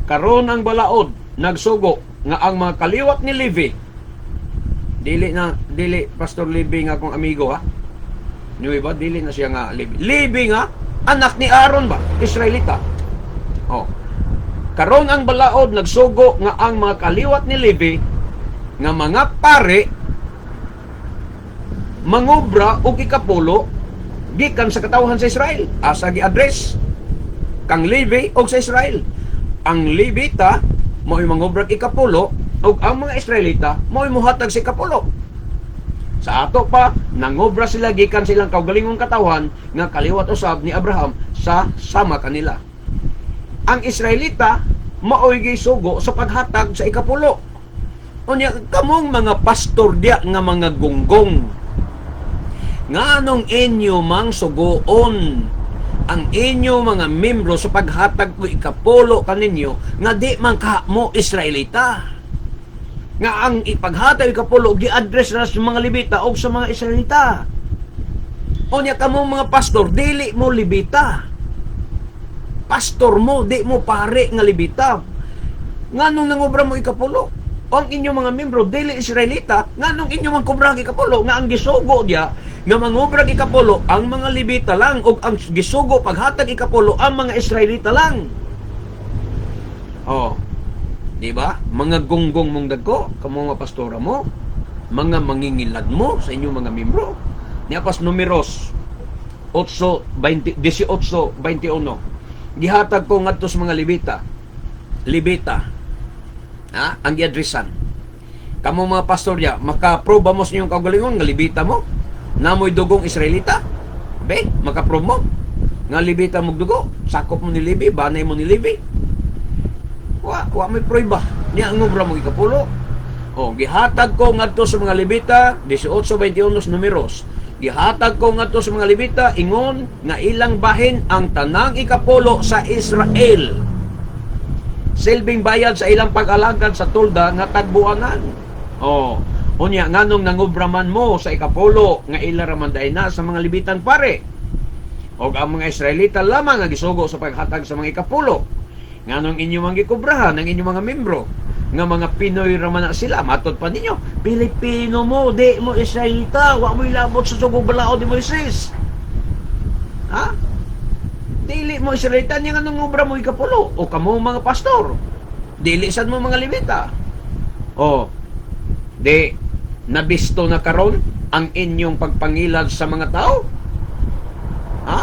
Karon ang balaod nagsugo nga ang mga kaliwat ni Levi, dili na dili Pastor Levi nga akong amigo, ha. Niyo ba dili na siya nga Levi. Levi nga anak ni Aaron ba? Israelita. Oh. Karon ang balaod nagsugo nga ang mga kaliwat ni Levi nga mga pare mangobra og ikapulo gikan sa katawhan sa Israel. Asa gi-address? Kang Levi og sa Israel. Ang Levita mo'y mangobra og ikapulo ug ang mga Israelita mo'y mohatag sa ikapulo. Sa ato pa, nangobra sila gikan silang kaugalingong katawhan nga kaliwat usab ni Abraham sa sama kanila. Ang Israelita maoy gisugo sa paghatag sa ikapulo. Unya kamong mga pastor diya nga mga gunggong, nganong inyo mang sugoon ang inyo mga membro sa paghatag ko ikapulo kaninyo nga di man ka mo Israelita? Nga ang ipaghatag ikapulo gi-address na sa mga Levita o sa mga Israelita. Unya kamo mga pastor, dili mo Levita. Pastor mo, di mo pare nga Levita. Nganong nangobra mo ikapulo? O ang inyong mga membro dili Israelita, nganong inyong mang kubra ang ikapulo? Nga ang gisugo diya nga mangobra og ikapulo ang mga Levita lang ug ang gisugo paghatag ikapulo ang mga Israelita lang. Oh. Di ba? Mga gunggong mong dagko, kamo mga pastora mo, mga mangingilad mo sa inyong mga membro. Niya pas Numeros 8:20, 18:21. Gihatag ko ngadto sa mga Levita. Levita. Ha? Ang giadresan. Kamo mga pastor ya, makaproba mo sa inyong kaugalingon nga Levita mo? Namoy dugong Israelita? Be, makaprobe mo? Nga Levita mo dugo? Sakop mo ni Levi, banay mo ni Levi. Wa may prueba. Niya ang obra mo ikapulo. O, gihatag ko ngadto sa mga Levita, 18:21 sa Numeros. Gihatag ko ngadto sa mga Levita ingon nga ilang bahin ang tanang ikapulo sa Israel. Silbing bayad sa ilang pag-alagad sa tolda nga tagbuangan. Oh, unya nganong nangobra man mo sa ikapulo nga ila ra man day na sa mga Levitan pare? Og ang mga Israelita lamang ang gisugo sa paghatag sa mga ikapulo. Nganong inyo mang gikubrahan ang inyong mga membro? Nga mga Pinoy ra man na sila, matod pa ninyo. Pilipino mo, di mo Israelita, wa mo'y labot sa sugong balaod ni Moises. Ha? Dili mo Israelita niya, nga nangobra mo ikapulo o kamo mga pastor. Dili sad mo mga Levita. O, di Nabisto na karon ang inyong pagpangilad sa mga tao? Ha?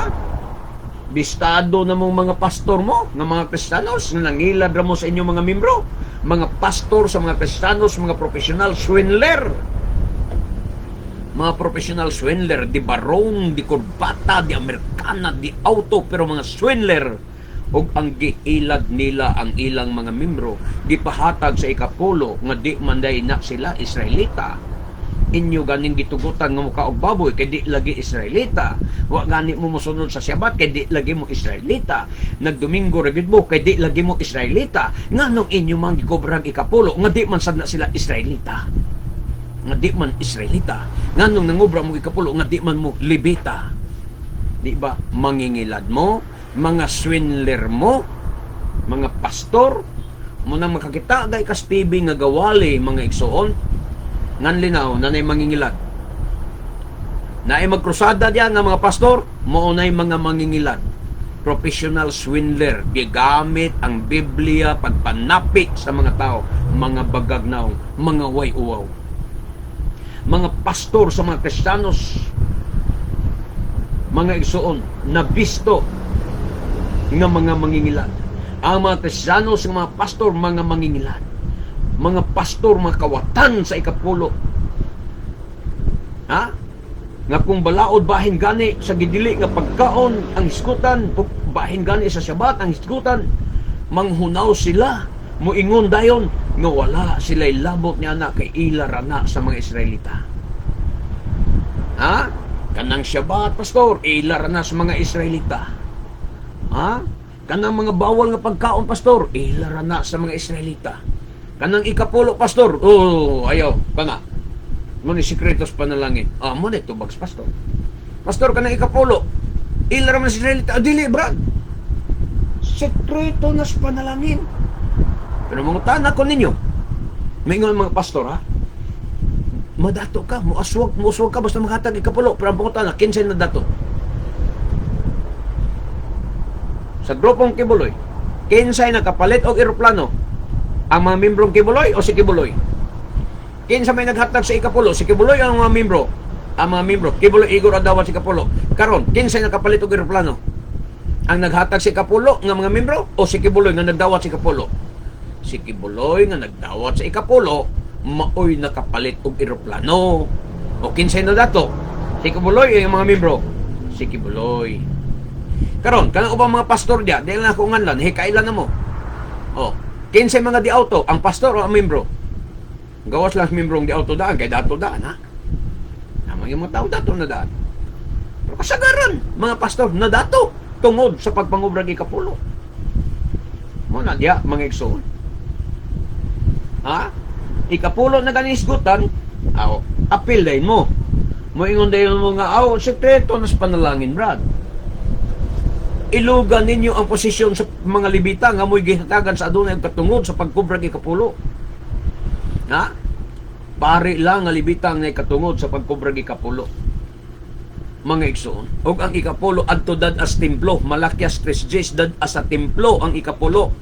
Bistado na mong mga pastor mo, nga mga Kristiyanos, nga nangilad ra mo sa inyong mga membro. Mga pastor sa mga Kristiyanos, mga professional swindler. Mga professional swindler, di barong, di kurbata, di Amerikana, di auto, pero mga swindler. Ug ang giilad nila ang ilang mga membro, gipahatag sa ikapulo nga di man diay na sila Israelita. Inyo ganing gitugutan nga muka og baboy kay di lagi Israelita. Wa gani mo mosunod sa Syabat kay di lagi mo Israelita. Nagdomingo ra gid mo kay di lagi mo Israelita. Nganong inyo man gikobrang ikapulo nga di man sad na sila Israelita? Nga di man Israelita. Nganong nangobra mo ikapulo nga di man mo Levita? Di ba mangingilad mo, mga swindler mo, mga pastor mo nang makakita gay kas TV nga gawali, mga igsoon, ngan linaw na nay mangingilad. Naay magkrusada diyan nga mga pastor, mao nay mga mangingilad. Professional swindler, gigamit ang Biblia pagpanapi sa mga tao, mga bagagnaw, mga way uwaw. Mga pastor sa mga Kristiyanos, mga igsoon, nabisto nga mga mangingilad. Ang mga Kristiyanos, nga mga pastor, mga mangingilad. Mga pastor, mga kawatan sa ikapulo. Ha? Nga kung balaod, bahin gani sa gidili nga pagkaon ang hisgutan, bahin gani sa Syabat ang hisgutan, manghunaw sila, moingon dayon nga wala sila labot niya na kay ila ra na sa mga Israelita. Ha? Kanang Syabat, pastor, ila ra na sa mga Israelita. Ha? Kanang mga bawal nga pagkaon, pastor, ila ra na sa mga Israelita. Kanang ikapulo, pastor, oh, ayaw, kana. Mo ni sikretos panalangin. Ah, mo ni tubags, pastor. Pastor, kanang ikapulo, ila ra man sa Israelita. Ah, dili, brad. Sekreto na sa panalangin. Pero mangutana ko ninyo, may mga pastor, ha? Madato ka, muaswag, muaswag ka, basta maghatag ikapulo. Pero ang pangutana, kinsay na dato? Sa grupong Quiboloy, kinsay nakapalit og eroplano? Ang mga membrong Quiboloy o si Quiboloy? Kinsa may naghatag sa ikapulo? Si Quiboloy ang mga membro? Ang mga membro, Quiboloy Igor Adawat si Kapulo. Karon, kinsay nakapalit og eroplano? Ang naghatag sa ikapulo nga mga membro o si Quiboloy nga nagdawat sa ikapulo? Si Quiboloy nga nagdawat sa ikapulo, maoy nakapalit og eroplano. O kinsay na dato? Si Quiboloy ang mga membro? Si Quiboloy. Karon, kanang ubang mga pastor diya, di lang ako nganlan, hikailan na mo. O, kinsay mga di auto, ang pastor o ang membro? Gawas lang sa membrong di auto daan, kay dato daan, ha? Ang mga tao dato na daan. Pero kasagaran, mga pastor na dato tungod sa pagpangubrag ikapulo. Mo na diya, mga igsoon. Ha? Ikapulo na ganing hisgutan, aw, apil din mo. Moingon dayon mo nga, aw, sekreto na sa panalangin, brad. Ilugan ninyo ang posisyon sa mga Lebita nga mo'y gihatagan sa adunay katungod sa pagkubrag ikapulo. Ha? Pari lang nga Lebita ang katungod sa pagkubrag ikapulo. Mga igsoon. Ug ang ikapulo adto dad as templo, Malakias 3:10, dad as sa templo ang ikapulo.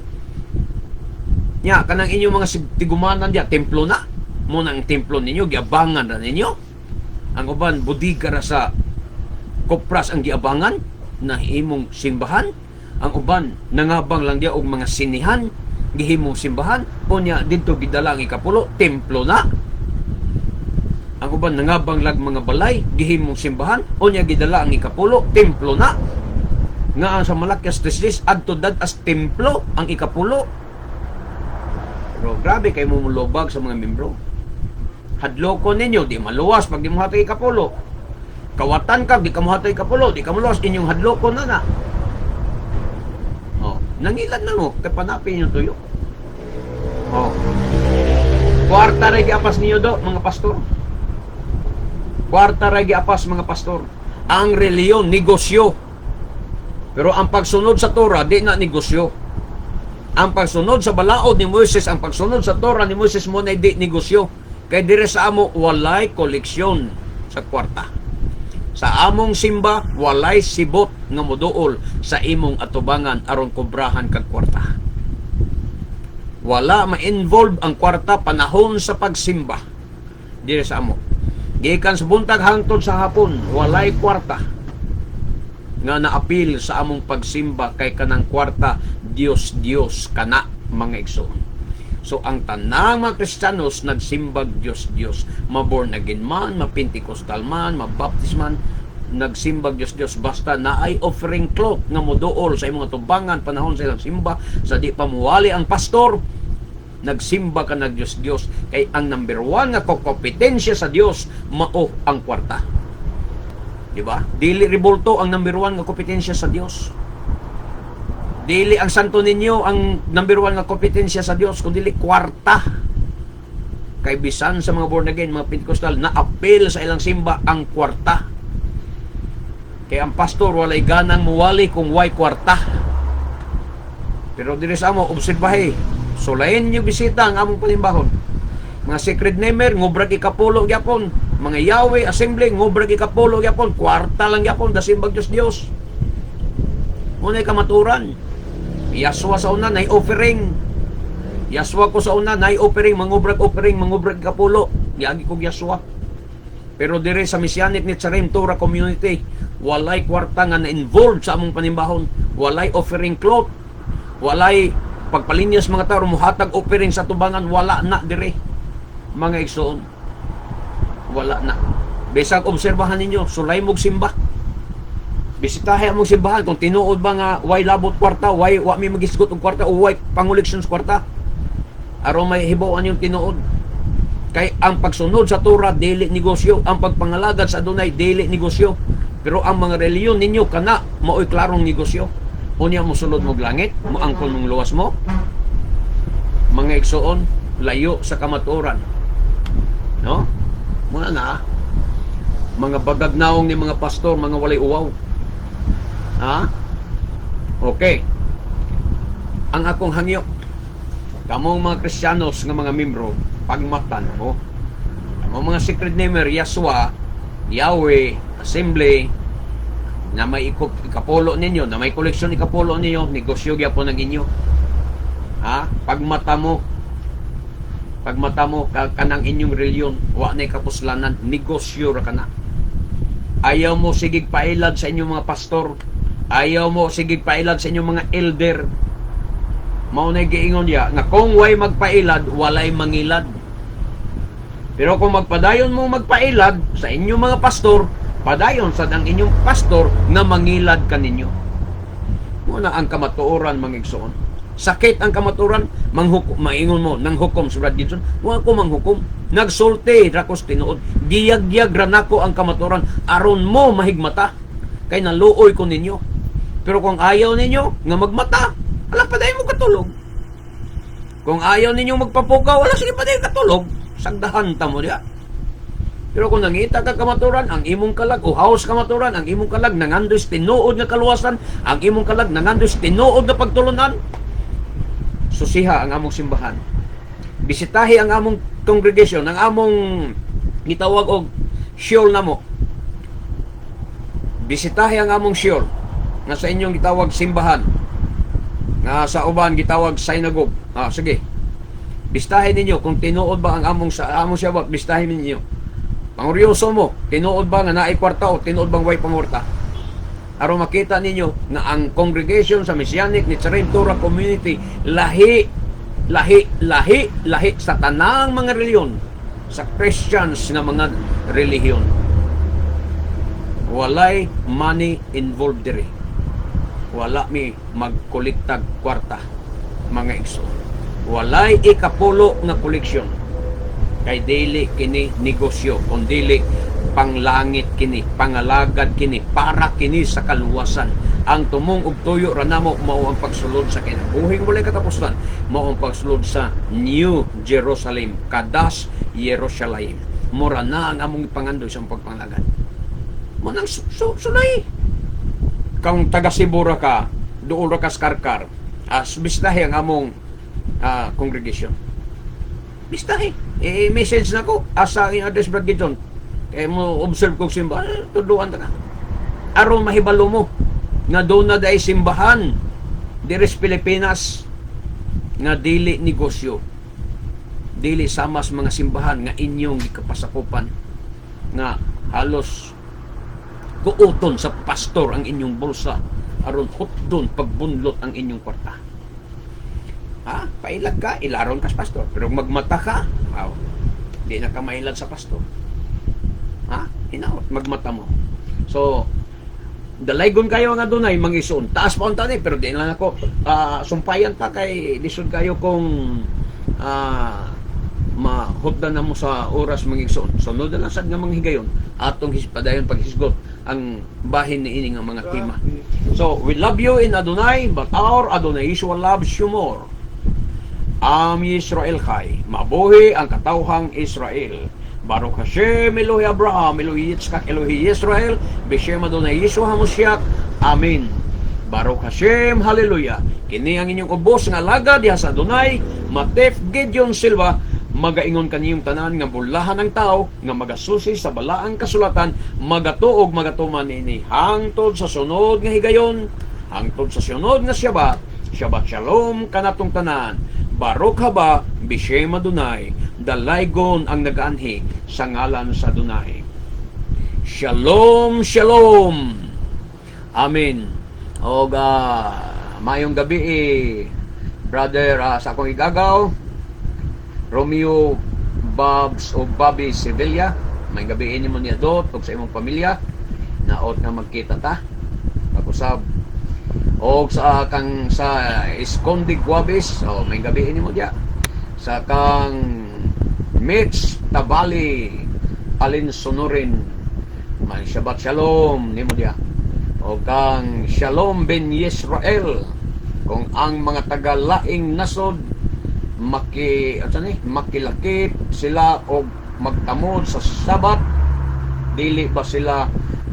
Nya kanang inyong mga tigumanan diya, templo na. Mo na ang templo ninyo, giabangan ra ninyo. Ang uban budiga ra sa kopras ang giabangan na imong simbahan. Ang uban nangabang lang diya og mga sinihan gihimong simbahan. Unya didto gidala ang ikapulo, templo na. Ang uban nangabang lag mga balay gihimong simbahan. Unya gidala ang ikapulo, templo na. Nga ang sa Malakias 3 adto dad as templo ang ikapulo. Pero grabe kay mo mulobag sa mga membro. Hadloko ninyo, di maluwas pag di mo hatag ikapulo. Kawatan ka, di ka mo hatag ikapulo, di ka maluwas, inyong hadloko na na. Oh, nangilan na mo, kay panapin yung tuyo. Oh. Kwarta ra giapas niyo do, mga pastor. Kwarta ra giapas, mga pastor. Ang reliyon, negosyo. Pero ang pagsunod sa Torah, di na negosyo. Ang pagsunod sa balaod ni Moises, ang pagsunod sa Torah ni Moises mo na di negosyo. Kay dire sa amo, walay koleksyon sa kwarta. Sa among simba, walay sibot nga moduol sa imong atubangan aron kobrahan kag kwarta. Wala ma-involve ang kwarta panahon sa pagsimba. Diri sa amo. Gikan sa buntag hangtod sa hapon, walay kwarta nga naapil sa among pagsimba kay kanang kwarta Dios Dios kana, mga igsoon. So ang tanang mga Kristiyanos nagsimbag Dios Dios, ma-born again man, ma-Pentecostal man, ma-Baptist man, nagsimbag Dios Dios basta naay offering cloth nga moduol sa imong tubangan panahon sa ilang simba sa di pa muwali ang pastor, nagsimba ka nag Dios Dios kay ang number one nga kompetensya sa Dios mao ang kwarta. Di ba? Dili rebulto ang number one nga kompetensya sa Dios. Dili ang Santo Niño ang number one nga kompetensya sa Dios, kundi kwarta. Kay bisan sa mga born again, mga Pentecostal, na apil sa ilang simba ang kwarta. Kay ang pastor walay ganang muwali kung way kwarta. Pero diri sa amo, obserbahe. Sulayin niyo bisita ang among panimbahon. Mga Sacred Namer, ngubrag ikapulo gyapon. Mga Yahweh Assembly, ngubrag ikapulo gyapon. Kwarta lang gyapon, dasimbag Diyos Diyos. Unay kamaturan. Yaswa sa una, nay offering. Yaswa ko sa una, nay offering, mangubrag offering, mangubrag ikapulo. Giagi kog Yaswa. Pero dire sa Messianic Netzarim Torah Community, walay kwarta nga na-involved sa among panimbahon. Walay offering cloth. Walay pagpalinyas mga tao, muhatag offering sa tubangan, wala na dire. Mga igsoon, wala na. Bisag obserbahan ninyo, sulay mog simba. Bisitahe among simbahan kung tinuod ba nga way labot kwarta, way wa mi magisgot og kwarta o way pangoleksyon sa kwarta. Aron may hibaw-an yung tinuod. Kay ang pagsunod sa Torah dili negosyo, ang pagpangalagad sa Adonai dili negosyo. Pero ang mga relihiyon ninyo kana mao'y klarong negosyo. Unya mosulod mo langit, moangkon mong luwas mo. Mga igsoon, layo sa kamatuoran. No? Mga nga mga bagag naong ni mga pastor, mga walay uwaw. Ha? Okay. Ang akong hangyo, kamong mga Kristiyanos nga mga membro, pagmatan mo. Kamong mga Sacred Namer, Yaswa, Yahweh, Assembly, na may ikapulo ninyo, na may koleksyon ikapulo ninyo, negosyo gyapon ang inyo. Ha? Pagmata mo, kanang inyong reliyon, wa na kapuslanan, negosyo ra kana. Ayaw mo sigig pailad sa inyong mga pastor. Ayaw mo sigig pailad sa inyong mga elder. Mao na giingon niya nga kung way magpailad, walay mangilad. Pero kung magpadayon mo magpailad sa inyong mga pastor, padayon sad ang inyong pastor nga mangilad kaninyo. Muna ang kamatuoran, mga igsoon. Sakit ang kamatuoran, manghukom, maingon mo, nang hukom si Brad Gibson. Wa ko manghukom. Nagsulti ra ko tinuod. Giyagyag ra nako ang kamatuoran aron mo mahigmata. Kay naluoy ko ninyo. Pero kung ayaw ninyo nga magmata, ala, padayon mo katulog. Kung ayaw ninyo magpapukaw, wala, sige, padayon katulog. Sagdahan ta mo diya. Pero kung nangita ka kamaturan, ang imong kalag, o haus kamaturan, ang imong kalag, nangandoy sa tinuod nga kaluwasan, ang imong kalag, nangandoy sa tinuod nga pagtulunan, susiha ang among simbahan. Bisitahi ang among congregation, ang among gitawag og Sheol namo. Bisitahi ang among Sheol nga sa inyong gitawag simbahan. Nga sa uban gitawag synagogue. Ah, sige. Bisitahin ninyo kung tinuod ba ang among sa among siyabak, bisitahin ninyo. Panguryoso mo, tinuod ba nga naay kwarta o tinuod bang way pangwarta? Aron makita ninyo nga ang congregation sa Messianic Netzarim Torah Community lahi, lahi, lahi, lahi sa tanang mga reliyon, sa Christians nga mga relihiyon. Walay money involved diri. Wala mi magkolektag kwarta, mga igsoon. Walay ikapulo nga koleksyon. Kay dili kini negosyo, kun dili panglangit kini, pangalagad kini, para kini sa kaluwasan. Ang tumong ug tuyo ra namo mao ang pagsulod sa kinabuhing walay katapusan, mao ang pagsulod sa New Jerusalem, Kadas Jerusalem. Mura na ang among ipangandoy sa pagpangalagad. Mo nang sulay. Kung taga Cebu ra ka, duol ra ka sa Karkar, as bisitahe ang among congregation. Bisitahe. Eh, message na ko, asa ang address, Brad Gideon. Kaya mo observe kong simba, tuduan ta ka. Aron mahibalo mo nga doon na dai simbahan diri sa Pilipinas nga dili negosyo. Dili sama sa mga simbahan nga inyong gikapasakupan nga halos kuuton sa pastor ang inyong bulsa aron hutdon pagbunlot ang inyong kwarta. Ha? Pailag ka, ilaron ka sa pastor. Pero magmata ka, wow, di na ka mailad sa pastor. Ha? Hinaot, magmata mo. So, dalaygon kayo nga dunay mga igsoon. Taas pa unta ni, pero di na lang ako sumpayan pa kay lisod kayo kung mahutdan na mo sa oras, mga igsoon. Sunod na lang sad nga mga higayon atong padayon paghisgot ang bahin ni ini nga mga tema. So, we love you in Adonai, but our Adonai Yeshua loves you more. Am Yisrael Chai. Mabuhi ang katawhang Israel. Baruch Hashem, Elohi Abraham, Elohi Yitzchak, Elohi Israel, Beshem Adonai Yeshua HaMashiach. Amen. Baruch Hashem, Hallelujah. Kini ang inyong ubos nga alagad diha sa Adonai, Matef Gideon Silva, magaingon kaniyong tanan nga bulahan ang tao nga magasusi sa balaang kasulatan, magatuog, magatuman ini hangtod sa sunod nga higayon, hangtod sa sunod nga Shabbat. Shabbat shalom kanatong tanan. Baruch haba bishem Adonai. Dalaygon ang nagaanhi sa ngalan sa Adonai. Shalom, shalom. Amen. Og maayong gabi eh, brother, sa akong igagaw Romeo Babs o Bobby Sevilla. Maayong gabi nimo niya dot ug sa imong pamilya. Naot nga magkita ta. Pag-usab. Og sa kang sa Esconde Guabis, oh, maayong gabi nimo diya. Sa kang Mitch Tabali Alinsunurin, may Shabbat Shalom nimo diya. O kang Shalom Ben Yisrael, kung ang mga taga-laing nasod maki ano ni makilakip sila og magtamod sa Sabat, dili ba sila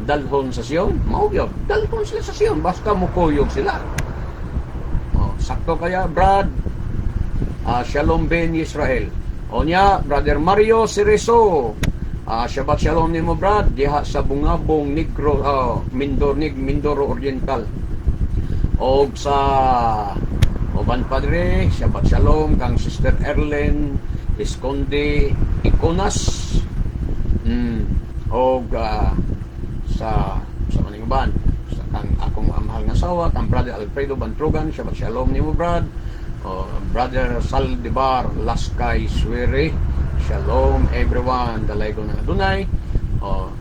dalhon sa Sion? Mao gyud, dalhon sila sa Sion basta mukuyog sila. Oh, sakto kaya, Brad. Shalom Ben Israel. O nya, Brother Mario Cerezo, Shabbat Shalom nimo, Brad, diha sa Bungabong Negro, Mindoro, Mindoro Oriental. Og sa uban padre, Shabbat Shalom kang Sister Erlen Esconde Iconas. Og sa maning uban sa kang akong mahal nga asawa, kang Brother Alfredo Bantrogan, Shabbat Shalom nimo, Brad. O, Brother Saldivar Laskay Suere, Shalom everyone, dalaygon ng Adonai. O,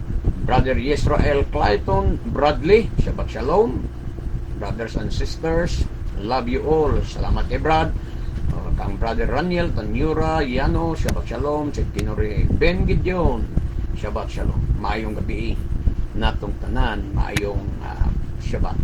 Brother Yisrael Clayton Bradley, Shabbat Shalom. Brothers and sisters, love you all. Salamat kay Brad. Kang Brother Raniel Tanyura Yano, Shabbat Shalom. Si Kinori Ben Gideon, Shabbat Shalom. Maayong gabi natong tanan, maayong Shabbat.